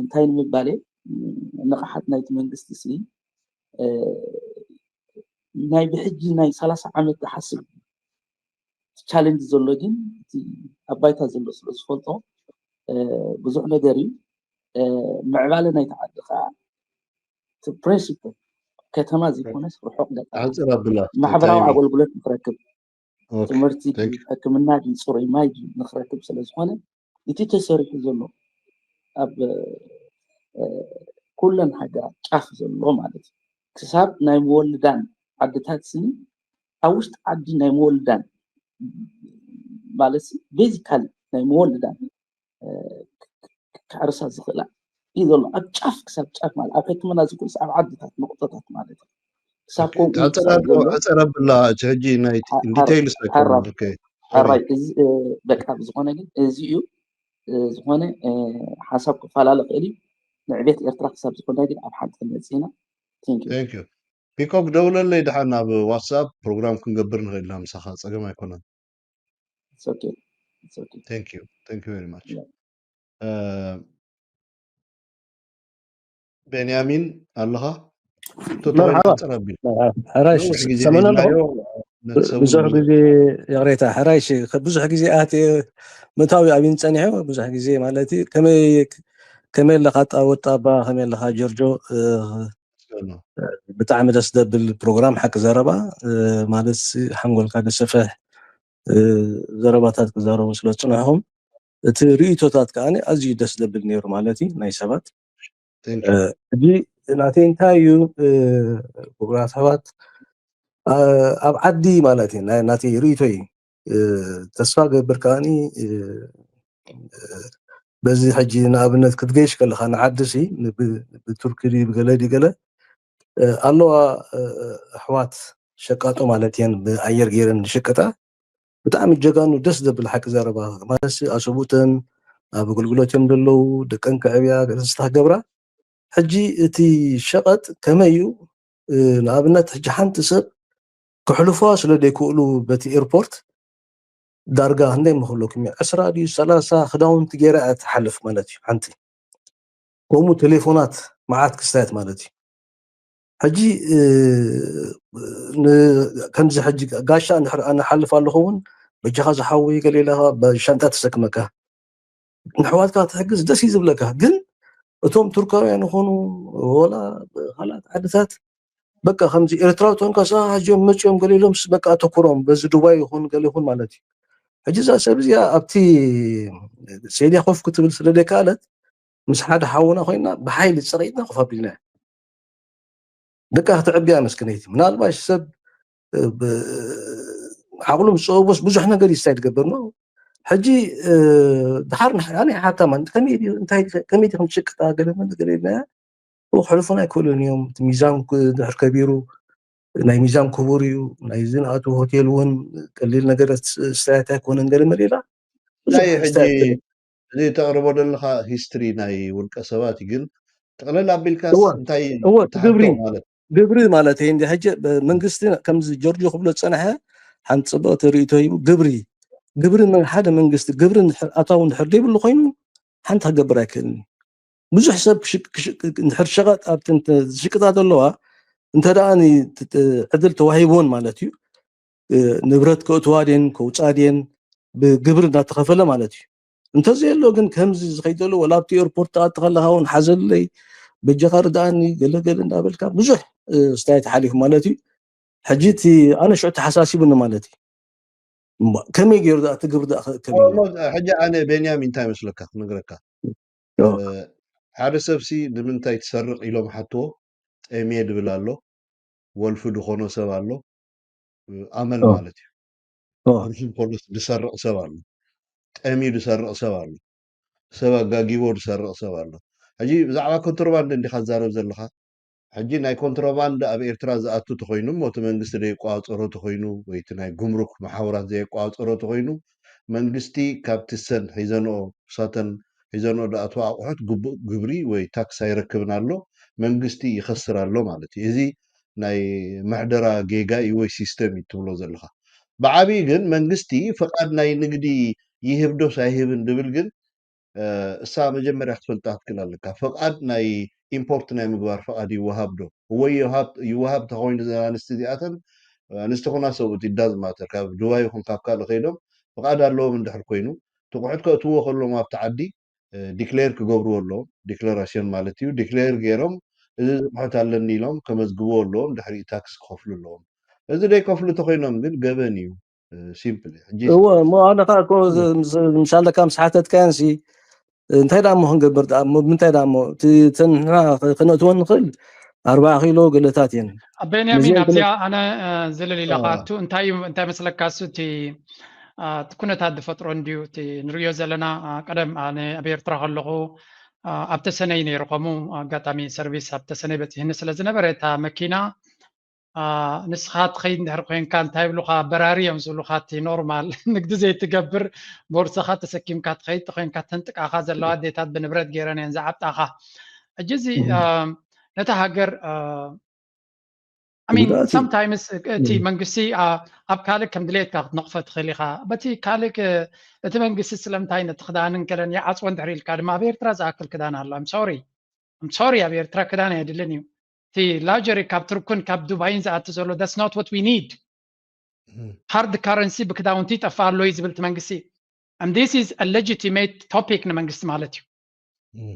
እንታይ ንምባል እየ፣ ንቕሓት ናይቲ መንግስቲ ሲ ናይ ብሕጂ ናይ ሰላሳ ዓመት ዝሓስብ ቻለንጅ ዘሎ፣ ግን እቲ ኣብ ባይታ ዘሎ ስለ ዝፈልጦ ብዙሕ ነገር እዩ። ምዕባለ ናይቲ ዓዲ ከዓ ፕሪንሲፕል ከተማ ዘይኮነስ ርሑቕ ገጠር ማሕበራዊ ኣገልግሎት ንክረክብ፣ ትምህርቲ፣ ሕክምና፣ ፅሩይ ማይ ንክረክብ ስለ ዝኾነ እቲ ተሰሪሑ ዘሎ ኣብ ኩለን ሃገራት ጫፍ ዘሎ ማለት እዩ። ክሳብ ናይ መወልዳን ዓድታት ስኒ ኣብ ውሽጢ ዓዲ ናይ መወልዳን ማለት ቤዚካሊ ናይ መወልዳን ክዕርሳ ዝኽእላ እዩ ዘሎ። ኣብ ጫፍ ክሳብ ጫፍ ማለት ኣብ ሕክምና ዝኩንስ ኣብ ዓድታት መቁጠታት ማለት እዩ። ክሳብ ከምኡ እዩ ክሳብ ዘሎ ዕፀረብላ እቲ ሕጂ ናይ ዲቴይልስ ኣይኮነን። ሕራይ እዚ በቃ ብዝኾነ ግን እዚ እዩ ዝኾነ ሓሳብ ክፈላለ ክእል እዩ። ንዕቤት ኤርትራ ክሳብ ዝኾነ ግን ኣብ ሓንቲ ክንመፅእ ኢና። Thank you። ፒኮክ ደውለለይ ድሓን ናብ ዋትሳፕ ፕሮግራም ክንገብር ንኽእል ኢና ምሳኻ፣ ፀገም ኣይኮነን። It's okay. It's okay. Thank you. Thank you very much. ቤንያሚን ኣለኻ? መርሓባ። ሕራይ ሰመናለኹ። ብዙሕ ግዜ ይቕሬታ፣ ሕራይ ብዙሕ ግዜ ኣት ምእታዊ ኣብን ፀኒሑ ብዙሕ ግዜ ማለት እዩ። ከመይ ኣለኻ ወጣባ? ከመይ ኣለኻ ጆርጆ? ብጣዕሚ ደስ ደብል ፕሮግራም ሓቂ ዘረባ ማለት ሓንጎልካ ደሰፈሕ ዘረባታት ክዛረቡ ስለ ዝፅንሕኹም እቲ ርእይቶታት ከዓ ኣዝዩ ደስ ዘብል ነይሩ ማለት እዩ ናይ ሰባት። ሕጂ ናተይ እንታይ እዩ ክቡራት ሰባት ኣብ ዓዲ ማለት እዩ ናተይ ርእይቶ እዩ። ተስፋ ገብር ከዓ በዚ ሕጂ ንኣብነት ክትገይሽ ከለካ ንዓዲ ሲ ብቱርኪ ድዩ ብገለ ድዩ ገለ ኣለዋ ኣሕዋት ሸቃጦ ማለት እየን ብኣየር ገይረን ዝሽቅጣ ብጣዕሚ ጀጋኑ ደስ ዘብል ሓቂ ዘረባ ማለት ኣሰቡተን ኣብ ኣገልግሎት እዮም ዘለዉ ደቀን ከዕብያ ገለስታ ክገብራ ሕጂ እቲ ሸቐጥ ከመይ እዩ ንኣብነት ሕጂ ሓንቲ ሰብ ክሕልፉዋ ስለ ዘይክእሉ በቲ ኤርፖርት ዳርጋ ክንደይ ምክብለኩም እዩ ዕስራ ድዩ ሰላሳ ክዳውንቲ ገይራ እያ ትሓልፍ ማለት እዩ ሓንቲ ከምኡ ቴሌፎናት መዓት ክስታያት ማለት እዩ ሕጂ ከምዚ ሕጂ ጋሻ እንድሕር ኣነ ሓልፍ ኣለኹ እውን በጃኻ ዝሓወይ ገለ ኢለኻ ሻንጣ ተሰክመካ ንሕዋትካ ትሕግዝ ደስ እዩ ዝብለካ ግን እቶም ቱርካውያን ይኾኑ ወላ ካልኣት ዓድታት በቃ ከምዚ ኤርትራዊ ተንከሳ ኣዝዮም መፅኦም ገሊሎምስ በቃ ኣተኩሮም በዚ ዱባይ ይኹን ገለ ይኹን ማለት እዩ ሕጂ እዛ ሰብ እዚኣ ኣብቲ ሴድያ ኮፍ ክትብል ስለ ደይከኣለት ምስ ሓደ ሓውና ኮይና ብሓይሊ ፀቂጥና ኮፍ ኣቢልና ደቃ ክትዕብያ መስክነይቲ ምናልባሽ ሰብ ዓቕሉ ምስ ፀበቦስ ብዙሕ ነገር ይስታይ ትገብር ነው ሕጂ ድሓር ኣነ ሓታ ማለት ከመይ ድዩ እንታይ ከመይ ድዩ ክንሽቅጣ ገለ መለ ገለ ኢልና ክሕልፉና ኣይክእሉን እዮም እቲ ሚዛን ድሕር ከቢሩ ናይ ሚዛን ክቡር እዩ ናይ ዝንኣቱ ሆቴል እውን ቀሊል ነገር ስታያት ኣይኮነን ገለ መለ ኢላ ናይ ሕጂ እዚ ተቕርቦ ዘለካ ሂስትሪ ናይ ውልቀ ሰባት እዩ ግን ጠቕለል ኣቢልካስ እንታይ እወ ግብሪ ማለት ግብሪ ማለት እዩ እንዲ ሕጂ መንግስቲ ከምዚ ጆርጆ ክብሎ ዝፀንሐ ሓንቲ ፅብቕቲ ርእቶ ሂቡ ግብሪ ግብሪ ሓደ መንግስቲ ግብሪ ኣታዊ እንድሕር ዘይብሉ ኮይኑ ሓንቲ ክገብር ኣይክእልን ብዙሕ ሰብ እንድሕር ሸቐጥ ኣብቲ ዝሽቅጣ ዘለዋ እንተ ደኣ ዕድል ተዋሂቦን ማለት እዩ ንብረት ከእትዋ ድን ከውፃ ድን ብግብሪ እናተኸፈለ ማለት እዩ እንተዘየሎ ግን ከምዚ ዝኸይድ ዘሎ ወላ ኣብቲ ኤርፖርት ትኣቲ ከለካ እውን ሓዘለይ በጃኻ ርድኣኒ ገለገለ እንዳበልካ ብዙሕ ስታይ ተሓሊፉ ማለት እዩ ሕጂ እቲ ኣነ ሽዑ ተሓሳሲቡኒ ማለት እዩ ከመይ ገይሩ እቲ ግብሪ ክእከብ ሕጂ ኣነ ቤንያሚን እንታይ መስለካ ክነግረካ ሓደ ሰብሲ ንምንታይ ትሰርቕ ኢሎም ሓትዎ፣ ጠምየ ድብል ኣሎ፣ ወልፊ ድኾኖ ሰብ ኣሎ፣ ኣመል ማለት እዩ። ሕርሹ እንከሎስ ድሰርቕ ሰብ ኣሎ፣ ጠምዩ ድሰርቕ ሰብ ኣሎ፣ ሰብ ኣጋጊቦ ድሰርቕ ሰብ ኣሎ። ሕጂ ብዛዕባ ኮንትሮባንድ እንዲኻ ትዛረብ ዘለኻ። ሕጂ ናይ ኮንትሮባንድ ኣብ ኤርትራ ዝኣቱ ተኾይኑ እሞ እቲ መንግስቲ ዘይቋጸሮ ተኾይኑ ወይ እቲ ናይ ጉምሩክ መሓውራት ዘይቋጸሮ ተኾይኑ መንግስቲ ካብቲ ሰን ሒዘንኦ ሳተን ሒዘንኦ ዝኣትዋ ኣቑሑት ግቡእ ግብሪ ወይ ታክስ ኣይረክብን ኣሎ፣ መንግስቲ ይኸስር ኣሎ ማለት እዩ። እዚ ናይ ምሕደራ ጌጋ እዩ ወይ ሲስተም እዩ ትብሎ ዘለኻ። ብዓብዪ ግን መንግስቲ ፍቓድ ናይ ንግዲ ይህብ ዶስ ኣይህብን ድብል ግን እሳ መጀመርያ ክትፈልጣ ክትክእል ኣለካ። ፍቓድ ናይ ኢምፖርት ናይ ምግባር ፍቓድ ይወሃብ ዶ? ወይ ይወሃብ ተኮይኑ ዘን ኣንስቲ እዚኣተን ኣንስቲ ኮና ሰብኡት ይዳዝ ማተር ካብ ዱባይ ይኹን ካብ ካልእ ከይዶም ፍቓድ ኣለዎም እንድሕር ኮይኑ ትቑሑት ከእትዎ ከለዎም ኣብቲ ዓዲ ዲክሌር ክገብርዎ ኣለዎም። ዲክለራሽን ማለት እዩ። ዲክሌር ገይሮም እዚ ዝቑሑት ኣለኒ ኢሎም ከመዝግብዎ ኣለዎም። ድሕሪኡ ታክስ ክኸፍሉ ኣለዎም። እዚ ደይከፍሉ ተኮይኖም ግን ገበን እዩ። ሲምፕል ሕጂ እወ እሞ ኣነ ከዓ እኮ ምስ ኣለካ ምስ ሓተትካዮን ሲ እንታይ ደኣ እሞ ክንገብር ደኣ እሞ ብምንታይ ደኣ እሞ እቲ እተን ንሕና ከነእትወን ንኽእል ኣርባዓ ኪሎ ገለታት እየን ቤንያሚን ኣብዚኣ ኣነ ዝልል ኢለ ክኣቱ እንታይ እዩ እንታይ መስለካ እሱ እቲ እቲ ኩነታት ዝፈጥሮ እንድዩ እቲ ንርእዮ ዘለና ቀደም ኣነ ኣብ ኤርትራ ከለኹ ኣብ ተሰነይ ነይሩ ከምኡ ኣጋጣሚ ሰርቪስ ኣብ ተሰነይ በፂህኒ ስለ ዝነበረ እታ መኪና ንስኻ ትኸይድ እንድሕር ኮይንካ እንታይ ይብሉኻ በራሪ እዮም ዝብሉኻ እቲ ኖርማል ንግዲ ዘይትገብር ቦርሳኻ ተሰኪምካ ትኸይድ ተኮይንካ ተንጥቃኻ ዘለዋ ኣዴታት ብንብረት ገይረን እየን ዝዓብጣኻ ሕጂ እዚ ነታ ሃገር I mean sometimes እቲ መንግስቲ ኣብ ካልእ ከም ድሌትካ ክትነቕፎ ትኽእል ኢኻ በቲ ካልእ እቲ መንግስቲ ስለምንታይ ነቲ ክዳንን ገለን ይዓፅዎ እንድሕር ኢልካ ድማ ኣብ ኤርትራ ዝኣክል ክዳን ኣሎ I'm sorry I'm sorry ኣብ ኤርትራ ክዳን ኣየድልን እዩ እቲ ላጀሪ ካብ ትርኩን ካብ ዱባይን ዝኣቱ ዘሎ that's not what we need hard currency ብክዳውንቲ ይጠፍእ ኣሎ እዩ ዝብል እቲ መንግስቲ and this is a legitimate topic ንመንግስቲ ማለት እዩ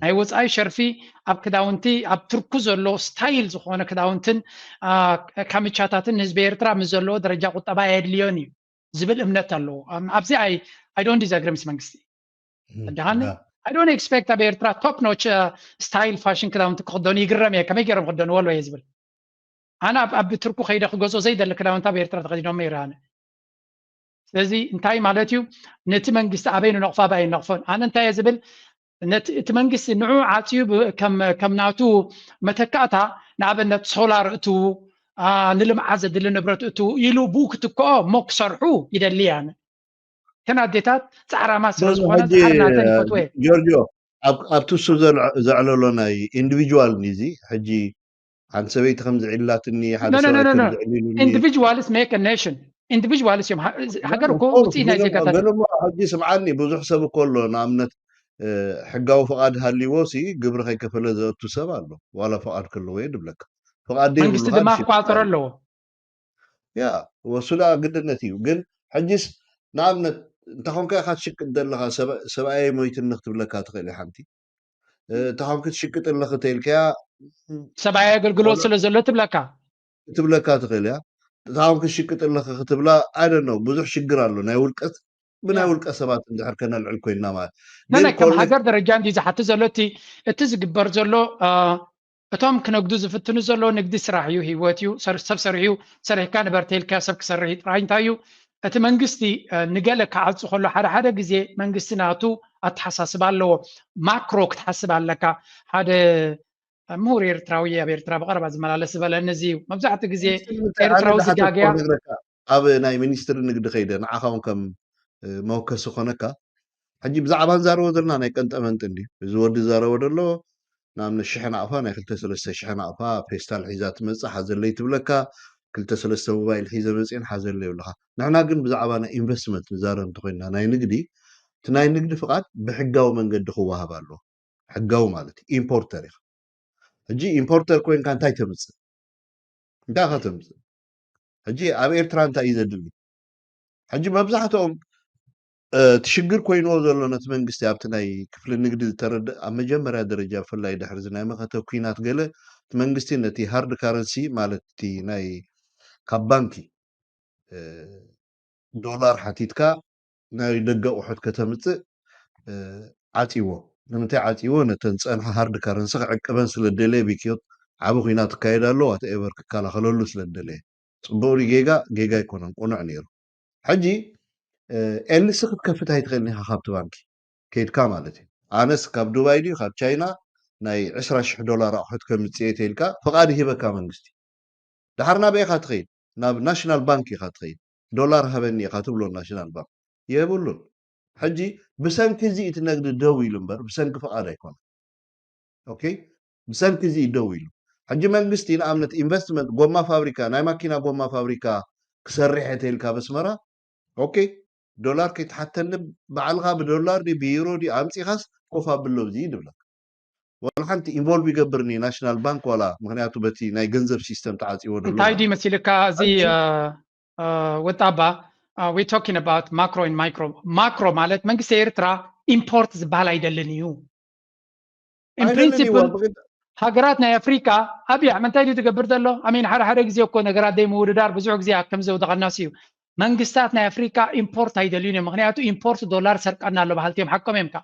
ናይ ወፃኢ ሸርፊ ኣብ ክዳውንቲ ኣብ ትርኩ ዘሎ ስታይል ዝኾነ ክዳውንትን ካምቻታትን ንህዝቢ ኤርትራ ምስ ዘለዎ ደረጃ ቁጠባ ኣየድልዮን እዩ ዝብል እምነት ኣለዎ ኣብዚ I don't disagree ምስ መንግስቲ ደሃኒ I don't expect ኣብ ኤርትራ top notch style fashion ክዳውንቲ ክኽደኑ ይግረም እየ ከመይ ገይሮም ክደንዎ ኣለዎ እየ ዝብል ኣነ ኣብ ኣብ ትርኩ ከይደ ክገዝኦ ዘይደሊ ክዳውንቲ ኣብ ኤርትራ ተኸዲኖም ይርኣነ ስለዚ እንታይ ማለት እዩ ነቲ መንግስቲ ኣበይ ንነቕፎ ኣበይ ኣይነቕፎን ኣነ እንታይ እየ ዝብል እቲ መንግስቲ ንዑ ዓፅዩ ከም ናቱ መተካእታ ንኣብነት ሶላር እትዉ ንልምዓት ዘድሊ ንብረት እትዉ ኢሉ ብኡ ክትክኦ እሞ ክሰርሑ ይደሊ ኣነ እተን ኣዴታት ፃዕራማት ስለዝኾነ ፃዕሪ ናተን ይፈትወ ጆርጆ ኣብቲ እሱ ዘዕለሎ ናይ ኢንዲቪጁዋል ኒዚ ሕጂ ሓንቲ ሰበይቲ ከም ዝዕላትኒ ሓደ ሰብኣይ ከም ዝዕሊሉኒ individuals make a nation individuals እዮም ሃገር እኮ ውፅኢት ናይ ዜጋታት ገለሞ ሕጂ ስምዓኒ ብዙሕ ሰብ እኮ ኣሎ ንኣብነት ሕጋዊ ፍቓድ ሃልዎ ሲ ግብሪ ከይከፈለ ዘእቱ ሰብ ኣሎ ዋላ ፍቓድ ከለዎ እየ ድብለካ ፍቓድ መንግስቲ ድማ ክቋፀሮ ኣለዎ ያ ወሱ ደኣ ግድነት እዩ ግን ሕጂስ ንኣብነት እንተኾንካ ኢኻ ትሽቅጥ ዘለኻ ሰብኣየ ሞይትኒ ክትብለካ ትኽእል ሓንቲ እታኹም ክትሽቅጥ ኣለኺ ተይልካያ ሰብኣይ ኣገልግሎት ስለ ዘሎ ትብለካ ክትብለካ ትኽእል እያ እታኹም ክትሽቅጥ ኣለኺ ክትብላ ኣደ ነው ብዙሕ ሽግር ኣሎ ናይ ውልቀት ብናይ ውልቀ ሰባት እንድሕር ከነልዕል ኮይንና ማለት ነነ ከም ሃገር ደረጃ እንዲ ዝሓቲ ዘሎ እቲ እቲ ዝግበር ዘሎ እቶም ክነግዱ ዝፍትኑ ዘሎ ንግዲ ስራሕ እዩ ህይወት እዩ ሰብ ሰሪሑ ሰሪሕካ ንበርተ ኢልካ ሰብ ክሰርሕ ጥራይ እንታይ እዩ እቲ መንግስቲ ንገለ ክዓፁ ከሎ ሓደ ሓደ ግዜ መንግስቲ ናቱ ኣተሓሳስባ ኣለዎ ማክሮ ክትሓስብ ኣለካ ሓደ ምሁር ኤርትራዊ ኣብ ኤርትራ ብቀረባ ዝመላለስ ዝበለኒ እዚ እዩ መብዛሕትኡ ግዜ ኤርትራዊ ዝጋግያ ኣብ ናይ ሚኒስትሪ ንግዲ ከይደ ንዓኻ እውን ከም መወከሲ ኮነካ ሕጂ ብዛዕባ ንዛረቦ ዘለና ናይ ቀንጠመንጢ እንዲ እዚ ወዲ ዝዛረቦ ደሎ ንኣብነት ሽሐ ናቕፋ ናይ ክልተ ሰለስተ ሽሐ ናቕፋ ፌስታል ሒዛ ትመፅእ ሓዘለይ ትብለካ ክልተ ሰለስተ ሞባይል ሒዘ መፅእን ሓዘለይ ይብለካ ንሕና ግን ብዛዕባ ናይ ኢንቨስትመንት ንዛረብ እንተኮይንና ናይ ንግዲ እቲ ናይ ንግዲ ፍቓድ ብሕጋዊ መንገዲ ክወሃብ ኣለዎ ሕጋዊ ማለት እዩ ኢምፖርተር ኢኻ ሕጂ ኢምፖርተር ኮይንካ እንታይ ተምፅእ እንታይ ኸ ተምፅእ ሕጂ ኣብ ኤርትራ እንታይ እዩ ዘድሊ ሕጂ መብዛሕትኦም እቲ ሽግር ኮይንዎ ዘሎ ነቲ መንግስቲ ኣብቲ ናይ ክፍሊ ንግዲ ዝተረድእ ኣብ መጀመርያ ደረጃ ብፍላይ ድሕሪ እዚ ናይ መኸተ ኩናት ገለ እቲ መንግስቲ ነቲ ሃርድ ካረንሲ ማለት እቲ ናይ ካብ ባንኪ ዶላር ሓቲትካ ናይ ደገ ኣቑሑት ከተምፅእ ዓፂዎ ንምንታይ ዓፂዎ? ነተን ዝፀንሓ ሃርድ ካረንሲ ክዕቅበን ስለ ደለየ፣ ቢኪዮት ዓቢ ኩናት ክካየድ ኣለዎ፣ ዋትኤቨር ክከላኸለሉ ስለ ደለየ። ፅቡቕ ድዩ ጌጋ? ጌጋ ኣይኮነን፣ ቅኑዕ ነይሩ። ሕጂ ኤልሲ ክትከፍት ኣይትኽእልን ኢኻ ካብቲ ባንኪ ከይድካ ማለት እዩ። ኣነስ ካብ ዱባይ ድዩ ካብ ቻይና ናይ ዕስራ ሽሕ ዶላር ኣቑሑት ከምፅእ እየ ተይልካ ፍቓድ ይህበካ መንግስቲ። ድሓር ናበይ ኢኻ ትኸይድ? ናብ ናሽናል ባንክ ኢኻ ትኸይድ። ዶላር ሃበኒ ኢኻ ትብሎ ናሽናል ባንክ? የብሉን። ሕጂ ብሰንኪ እዚ እቲ ነግዲ ደው ኢሉ እምበር ብሰንኪ ፍቓድ ኣይኮነን። ኦኬ፣ ብሰንኪ እዚ ደው ኢሉ። ሕጂ መንግስቲ ንኣብነት ኢንቨስትመንት ጎማ ፋብሪካ፣ ናይ ማኪና ጎማ ፋብሪካ ክሰርሕ እየ ተይልካ በስመራ፣ ኦኬ፣ ዶላር ከይትሓተኒ፣ ባዕልኻ ብዶላር ድዩ ብዩሮ ድዩ ኣምፂኻስ ኮፍ ኣብሎ እዚ ድብለካ። ዋላ ሓንቲ ኢንቮልቭ ይገብርኒ ናሽናል ባንክ ዋላ፣ ምክንያቱ በቲ ናይ ገንዘብ ሲስተም ተዓፂዎ ደሎ እንታይ ማለት ድዩ እዩ። መሲልካ እዚ ሕጂ እ፣ እ፣ ወጣባ we talking about macro and micro። ማክሮ ማለት መንግስቲ ኤርትራ ኢምፖርት ዝበሃል ኣይደልን እዩ። In ኣይደልን እዩ principle ብግድ ሃገራት ናይ ኣፍሪካ ኣብያ እንታይ ድዩ ትገብር ዘሎ? ኣሚን ሓደ ሓደ ግዜ እኮ ነገራት ደይ ምውድዳር ብዙሕ ግዜ ከም ዘውደቐናስ እዩ። መንግስታት ናይ ኣፍሪካ ኢምፖርት ኣይደልዩን እዮም። ምክንያቱ ኢምፖርት ዶላር ሰርቀና ኣሎ በሃልቲ እዮም። ሓቆም እዮም። ያ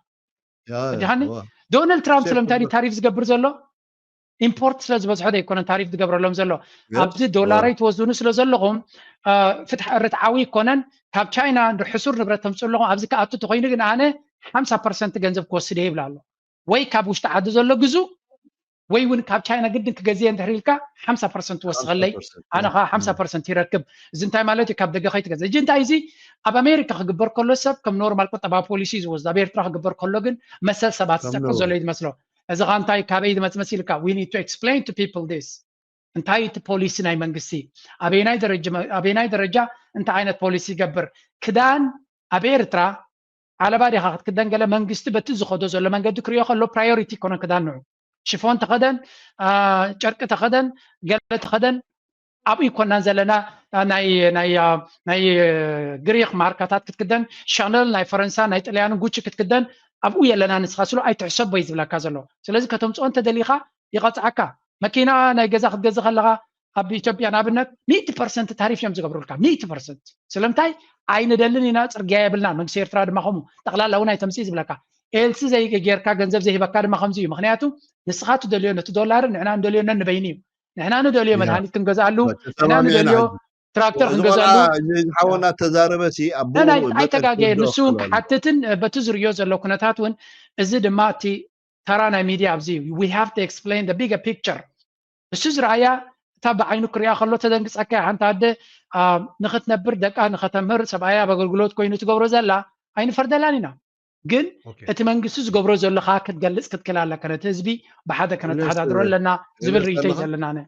ያ ድሃኒ ዋ ዶናልድ ትራምፕ ሴፍ ስለምንታይ ድዩ ቁጥር ታሪፍ ዝገብር ዘሎ? ኢምፖርት ስለ ዝበዝሖ ዶ ኣይኮነን ታሪፍ ዝገብረሎም ዘሎ? ያ ኣብዚ ዋ ዶላረይ ትወስዱኒ ስለ ዘለኹም እ፣ ፍትሕ ርትዓዊ ይኮነን። ካብ ቻይና እንዶ ሕሱር ንብረት ተምፅኡ ኣለኹም፣ ኣብዚ ክኣቱ ተኮይኑ ግን ኣነ ሓምሳ ፐርሰንት ገንዘብ ክወስድ እየ ይብል ኣሎ። ወይ ካብ ውሽጢ ዓዲ ዘሎ ግዙ ወይ እውን ካብ ቻይና ግድን ክገዝየ እንድሕር ኢልካ ሓምሳ ፐርሰንት ሓምሳ ወስኸለይ፣ ፐርሰንት ኣነ ያ ከዓ ሓምሳ ፐርሰንት ይረክብ። እዚ እንታይ ማለት እዩ? ካብ ደገ ከይትገዝእ። ሕጂ እንታይ እዚ ኣብ ኣሜሪካ ክግበር ከሎ ሰብ ከም ኖርማል ቁጠባ ፖሊሲ እዩ ዝወስድ፣ ኣብ ኤርትራ ክግበር ከሎ ግን መሰል ሰባት ከም ዝጠቅም ነውሪ ዘሎ እዩ ዝመስሎ። እዚ ከዓ እንታይ ካበይ ዝመፅ መሲልካ? We need to explain to people this። እንታይ እቲ ፖሊሲ ናይ መንግስቲ? ኣበየናይ ደረጃ ኣበየናይ ደረጃ እንታይ ዓይነት ፖሊሲ ይገብር? ክዳን ኣብ ኤርትራ ዓለባ ዲኻ ክትክደን? ገለ መንግስቲ በቲ ዝኸዶ ዘሎ መንገዲ ክሪኦ ከሎ ፕራዮሪቲ ይኮነን ክዳን ንዑ። ሽፎን ተኸደን፣ አ፣ ጨርቂ ተኸደን፣ ገለ ተኸደን፣ ኣብኡ ይኮናን ዘለና። አ፣ ናይ ናይ አ፣ ናይ እ፣ ግሪክ ማርካታት ክትክደን፣ ሻነል ናይ ፈረንሳ ናይ ጥልያንን ጉቺ ክትክደን ኣብኡ የለና ንስኻ ስሉ ኣይትሕሰቦ እዩ ዝብለካ ዘሎ። ስለዚ ከተምፅኦ እንተደሊኻ ይቐፅዓካ። መኪና ናይ ገዛ ክትገዝእ ከለኻ ኣብ ኢትዮጵያ ንኣብነት ሚእቲ ፐርሰንት ታሪፍ እዮም ዝገብሩልካ። ሚእቲ ፐርሰንት ስለምንታይ? ኣይንደልን ኢና፣ ፅርግያ የብልና። መንግስቲ ኤርትራ ድማ ከምኡ ጠቕላላ እውን ኣይተምፅእ ዝብለካ። ኤልሲ ዘይጌርካ ገንዘብ ዘይህበካ ድማ ከምዚ እዩ። ምክንያቱ ንስኻ ትደልዮ ነቲ ዶላርን ንሕና ንደልዮ ነንበይኒ እዩ። ንሕና ንደልዮ ያ መድሃኒት ክንገዝኣሉ፣ ንሕና ተሰማሚዕና ንደልዮ ሕጂ ትራክተር እዚ ክንገዝኣሉ ቆልዓ እዚ ሓወና ተዛረበ ሲ ኣቦኡ ናይ በቀል ኣይተጋገየ ክወድኦ ንሱ እውን ክብል ኣሎ ክሓትትን እ፣ በቲ ዝርእዮ ዘሎ ኩነታት እውን እዚ ድማ እቲ ተራ ናይ ሚድያ ኣብዚ እዩ። We have to explain the bigger picture። እሱ ዝረኣያ እታ ብዓይኑ ክሪኣ ከሎ ተደንግፀካ እያ። ሓንቲ ኣደ አ፣ ንኽትነብር ደቃ ንኸተምህር ሰብኣያ ኣብ ኣገልግሎት ኮይኑ ትገብሮ ዘላ ኣይንፈርደላን ኢና። ግን ኦኬ። እቲ መንግስቲ ዝገብሮ ዘሎ ከዓ ክትገልፅ ክትክእል ኣለካ። ነቲ ህዝቢ ብሓደ እምነት ከነተሓዳድሮ ኣለና ዝብል እምነት ርእይቶ እዩ ኣለኻ? ዘለና። ኣነ